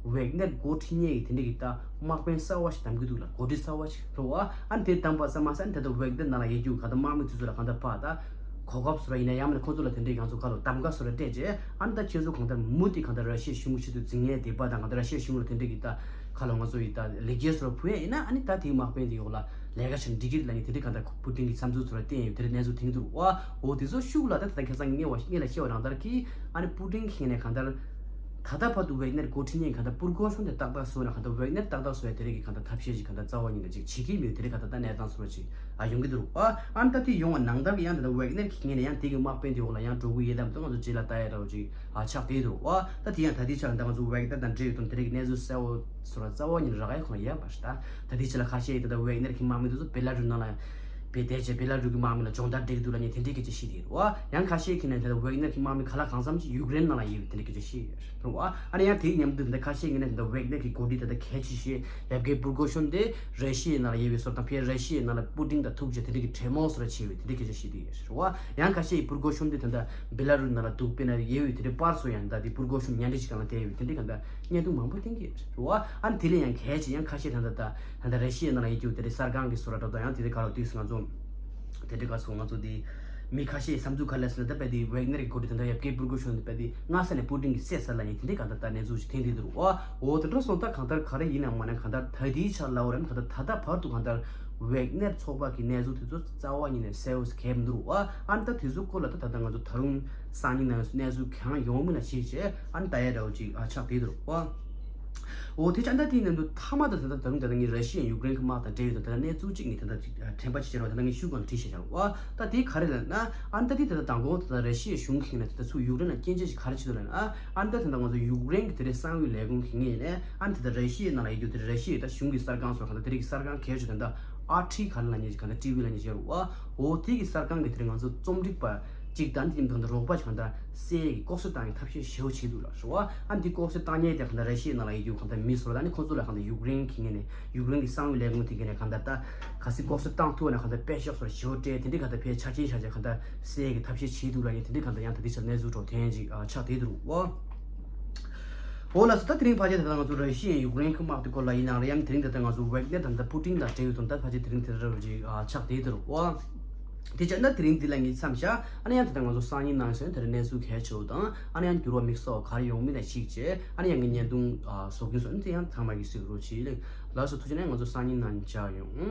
ཝེག་ནེར་འགོ་ཁྲིད་མཁན་གྱི་དེ་འདྲ་གི་ད་དམག་དཔོན་གསར་བ་ཞིག་བདམས་ཀྱི་འདུག་ལ་འགོ་ཁྲིད་གསར་བ་ཞིག་རེད་བ། ཨ་ནི་དེ་བདམས་པ་ཙམ་མ་ཟད་ཨ་ནི་དེ་ད་ཝེག་ནེར་ནང་ལ་ཡོད་རྒྱུ་ག་ད་དམག་མི་དེ་ཚོ་ལ་གང་ལྟར་ཕར་ད་གོ་སྐབས་བཟོ་ར་ཡིན་ན་ཡང་མིན་ན་ཁོ་ཚོ་ལ་དེ་འདྲའི་ང་ཚོ་ག་ལ་གདམ་ག་བཟོ་ར་སྤྲད་རྗེས་ཨ་ནི་ད་ཁྱེད་ཚོ་གང་ལྟར་མུ་མཐུད་གང་ལྟར་ར་ཤི་ཡའི་གཞུང་ཕྱི་དུ་འཛིང་ངེས་དེ་པ་དང་གང་ལྟར་ར་ཤི་ཡའི་གཞུང་ལ་དེ་འདྲའི་གི་ད་ག་ལ་ང་ཚོ་ཡི་ད་ལེགས་སྐྱེས་བཟོ་ར་ཕུལ་ཡས་ཡིན་ན་ཨ་ནི་ད་དེའི་དམག་དཔོན་དེ་ཡོག་ལ་ལས་ཀ་བྱེད་འགྲིག་གི་རེད་ལབ་ནས་དེ་འདྲའི་གང་ལྟར་པུ་ཏིན་གྱི་བསམ་ཚུལ་ཚོ་ལ་བསྟན་ཡོད་དེ་འདྲའི་གནས་ཚུལ་དེ་འདུག་བ། འོ་དེ་ཚོ་ཤུགས་ལ་ད་ད་ཁ་སང་ངས་བ་ངས་ལ་བཤད་པ་རང་ལྟར་གྱི་ཨ་ནི་པུ་ཏིན་གྱི་ངོས་ནས་གང་ལྟར། ད་ལྟ་བར་དུ་ཝེག་ནེར་འགོ་ཁྲིད་མཁན་གང་ལྟར་པུར་གོ་ཤོན་དེ་ཏག་ཏག་བཟོས་ན་གང་ལྟར་ཝེག་ནེར་ཏག་ཏག་བཟོ་ཡ་དེ་རིགས་ཀྱི་གང་ལྟར་ཐབས་ཤེས་ཅིག་གང་ལྟར་རྩ་བ་ཉིད་ནས་ཅིག་བྱེད་ཀྱི་མེད་དེ་རིགས་གང་ལྟར་ད་གནས་སྟངས་ཚོར་བ་ཅིག་ཨ་ཡོང་གི་འདུག་བ། ཨ་ནི་ད་དེ་ཡོང་བ་ནང་ལྟར་གྱི་ཡང་ད་ལྟ་ཝེག་ནེར་གྱི་ངོས་ནས་ཡང་དེ་གི་དམག་དཔོན་དེ་འོག་ལ་ཡང་འགྲོ་གི་ཡོད་དམ་དེ་ང་ཚོ་རྗེས་ལ་ལྟ་ཡ་འདྲ་བོ་ཅིག་ཨ་ཆགས་བསྡད་འདུག་བ། ད་དེ་ཡང་ད་དེ་ཆ་ལ་ད་ང་ཚོ་ཝེག་ནེར་དང་འབྲེལ་ཡོད་དོན་དེ་རིགས་གནས་ཚུལ་གསལ་བོ་ཚོར་བ་རྩ་བ་ཉིད་ནས་རག་ཡ་ཁོང་ཡ་མ་རེད། ད་ད་དེ་ཆ་ལ་ཁ་ཤས་ཡིན་ད་ལྟ་ཝེག་ནེར་གྱི་དམག་མི་དེ་ཚོ་བེ་ལ་རུ་ནང་ལ། བེད་སྤྱད་བྱས་བེ་ལ་རུ་གི་དམག་མི་ལ་སྦྱོང་བརྡར་སྤྲད་ཀྱི་འདུག་ལབ་མཁན་དེ་འདྲའི་སྐད་ཆ་བཤད་ཀྱི་རེད་བ། ཡང་ཁ་ཤས་ཀྱིས་ནི་དེ་ལ་ཝེག་ནེར་གྱི་དམག་མི་ག་ལ་གང་འཚམ་ཅིག་ཡུཀ་རེན་ནང་ལ་ཡོད་པའི་དེ་འདྲའི་སྐད་ཆ་བཤད་ཡོད་རེད་བ། ཨ་ནི་ཡང་དེའི་མཉམ་དུ་དེ་འདྲ་ཁ་ཤས་ཀྱིས་ནི་དེ་འདྲ་ཝེག་ནེར་གྱི་འགོ་ཁྲིད་དེ་འདྲ་གལ་ཆེ་ཤོས་ཡབ་གྷེ་པུར་གོ་ཤོན་དེ་ར་ཤི་ཡའི་ནང་ལ་ཡོད་པའི་བཟོ་དང་ཕར་ར་ཤི་ཡའི་ནང་ལ་པུ་ཏིན་དང་ཐུག་བྱས་དེ་འདྲའི་གི་གྲོས་མོལ་སོགས་ར་བྱས་ཡོད་པའི་དེ་འདྲའི་སྐད་ཆ་བཤད་ཀྱི་ཡོད་རེད་བ། ཡང་ཁ་ཤས་ཀྱིས་པུར་གོ་ཤོན་དེ་དེ་འདྲ་བེ་ལ་རུ་ནང་ལ་འདུག་དཔེར་ན་ཡོད་པའི་དེ་འདྲའི་པར་སོགས་ཡང་ད་དེ་པུར་གོ་ཤོན་ཉལ་ཁྲི་ཞིག་སྒང་ལ་བསྡད་ཡོད་པའི་དེ་འདྲའི་གང་ལྟར་བརྙན་ཐུང་མང་པོ་བསྟན་གྱི་ཡོད་རེད་བ། ཨ་ནི་དེ་ལས་ཡང་གལ་ཆེ་ཡང་ཁ་ཤས་ད་ལྟ་ད་ད་ལྟ་ར་ཤི་ཡའི་ནང་ལ་ཡོད་རྒྱུ་དེ་འདྲའི་གསར་ཁང་གི་བཟོ་འདྲ་འདྲ་དང་ཡང་དེ་འདྲའི་ག་ལ་དུས་སུ་ང་ཚོ་དེ་འདྲའི་ག་སོང་ང་ཚོ་དེ་མི་ཁ་ཤས་བསམ་ཚུལ་ག་ལ་ཟེར་ན་ད་དཔེ་དེ་ཝེག་ནེར་གྱི་འགོ་ཁྲིད་དེ་འདྲ་ཡབ་གྷེ་པུར་གོ་ཤོན་དེ་དཔེ་དེ་སྔ་ས་ནས་པུ་ཏིན་གྱི་བསད་ཚར་ལབ་མཁན་དེ་འདྲའི་གང་ལྟར་ད་གནས་ཚུལ་ཞིག་ཐོན་བསྡད་འདུག་རེད་བ། འོ་དེ་འདྲ་སོང་ཙང་གང་ལྟར་ག་རེ་ཡིན་ནའང་མ་ནའང་གང་ལྟར་ད་ལྟའི་ཆར་ལབ་པ་རེད། གང་ལྟར་ད་ལྟ་བར་དུ་གང་ལྟར་ཝེག་ནེར་ཚོགས་པ་གི་གནས་ཚུལ་དེ་ཚོ་རྩ་བ་ཉིད་ནས་གསལ་པོ་ཞིག་གང་ཡང་མི་འདུག་རེད་བ། ཨ་ནི་ད་དེ་ཚོའི་སྐོར་ལ་ད་ད་ལྟ་ང་ཚོ་ད་རུང་སང་ཉིན་ནང་གནས་ཚུལ་གང་ཡོང་མིན་ལ་གཞིགས་བྱས་ཨ་ནི་ད་ཡ་འདྲ་བོ་ཅིག་ཨ་ཆགས་བསྡད་འདུག་རེད་བ། འོ་དེ་ཅང་ད་དེའི་ནང་དུ་མཐའ་མ་ད་ད་ད་རུང་ད་ལྟ་ངས་ར་ཤི་ཡ་ཡུཀ་རེན་གྱི་དམག་དང་འབྲེལ་ཡོད་དང་ད་ལྟ་གནས་ཚུལ་གཅིག་ངས་ད་ལྟ་ཅིག་ཨ་དྲན་པ་ཅིག་བྱས་རོགས། ད་ལྟ་ངས་ཤུགས་གང་བྲིས་བྱས་ཀྱང་རེད་བ། ད་དེ་ག་རེ་ལབ་ན་ཨ་ནི་ད་དེ་ད་ལྟ་དང་པོ་ད་ལྟ་ར་ཤི་ཡའི་གཞུང་གིས་ནས་ད་ལྟ་ཚུར་ཡུཀ་རེན་ལ་སྐྱོན་བརྗོད་ཅིག་ག་རེ་བྱེད་འདུག་ལབ་ན་ཨ་ཨ་ནི་ད་ད་ལྟ་ང་ཚོ་ཡུཀ་རེན་གྱི་དེ་རིང་གསང་བའི་ལས་ཁུངས་ཀྱི་ངོས་ནས་ཨ་ནི་ད་ལྟ་ར་ཤི་ཡའི་ནང་ལ་ཡོད་རྒྱུ་དེ་ར་ཤི་ཡའི་ད་གཞུང་གི་གསར་ཁང་སོགས་གང་ལྟར་དེ་རིང་གི་གསར་ཁང་གལ་ཆེ་ད་ལྟ་ཨར་ཊི་ག་རེ་ལབ་མཁན་ཅིག་གང་ལྟར་ཊི་ཝི་ལབ་མཁན་ཅིག་ཡོད་རེད་བ། འོ་དེ་གི་གསར་ཁང་གི་དེ་རིང་ང་ཚོ་རྩོམ་སྒྲིག་པ་གཅིག་དང་དེ་ཉིན་དང་དུ་རོགས་པ་གང་ལྟར་བསད་ཀྱི་ལྐོག་གསོད་བཏང་གི་ཐབས་ཤེས་ཞེ་པོ་བྱེད་འདུག་ལ་ཞུ་བ། ཨ་འདི་ལྐོག་གསོད་བཏང་མཁན་དེ་གང་ལྟར་ར་ཤི་ཡའི་ནང་ལ་ཡོད་རྒྱུ་གང་ལྟར་མི་སོགས་ལ་ནི་ཁོ་ཚོ་ལ་གང་ལྟར་ཡུཀ་རེན་གྱི་ངོས་ནས་ཡུཀ་རེན་གྱི་གསང་བའི་ལས་ཁུངས་དེ་གི་ནས་གང་ལྟར་ད་ག་སྲིད་ལྐོག་གསོད་བཏང་ཐུབ་ན་གང་ལྟར་དཔེ་ཤོག་སོགས་ཞེ་པོ་སྤྲད་དེ་འདྲའི་གང་ལྟར་ཕལ་ཆ་རྐྱེན་བཞག་བྱས་གང་ལྟར་བསད་ཀྱི་ཐབས་ཤེས་བྱེད་འདུག་ལ་ནི་དེ་འདྲའི་གང་ལྟར་ཡང་ད་ལྟའི་ཆར་གནས་ཚུལ་གྲོགས་ཐོན་ཅིག་ཨ་ཆགས་བསྡད་འདུག་བ། འོ་ལགས་སོ། ད་དེ་རིང་ཕལ་ཆེར་ད་ལྟ་ང་ཚོ་ར་ཤི་ཡའི་ཡུཀ་རེན་གྱི་དམག་དེ་སྐོར་ལ་ཡིན་ནའང་རེད། ཡང་དེ་རིང་ད་ལྟ་ང་ཚོ་ཝེག་ནེར་དང་ད་པུ་ཏིན་དང་འབྲེལ་ཡོད་དོན་དག་ཕལ་ཆེར་དེ་རིང་དེ་འདྲ་རེད་ཅིག་ཨ་ཆགས་བསྡད་འདུག་བ། དེ་བྱས་ན་དེ་རིང་འདི་ལ་ངས་མཚམས་བཞག་ཨ་ནི་ཡང་ད་ལྟ་ང་ཚོ་སང་ཉིན་ནང་ཚུན་དེ་རིང་གནས་ཚུལ་གལ་ཆེ་བ་དང་ཨ་ནི་ཡང་འགྱུར་བ་དམིགས་བསལ་ག་རེ་ཡོང་མིན་ལ་གཞིགས་བྱས་ཨ་ནི་ཡང་ངས་བརྙན་ཐུང་ཨ་བཟོ་གིན་སོང་། ཨ་ནི་དེ་ཡང་ཚང་མ་གིས་གཟིགས་རོགས་བྱེད། ལགས་སོ། ཐུགས་རྗེ་ཆེ། ང་ཚོ་སང་ཉིན་ནང་མཇལ་ཡོང་།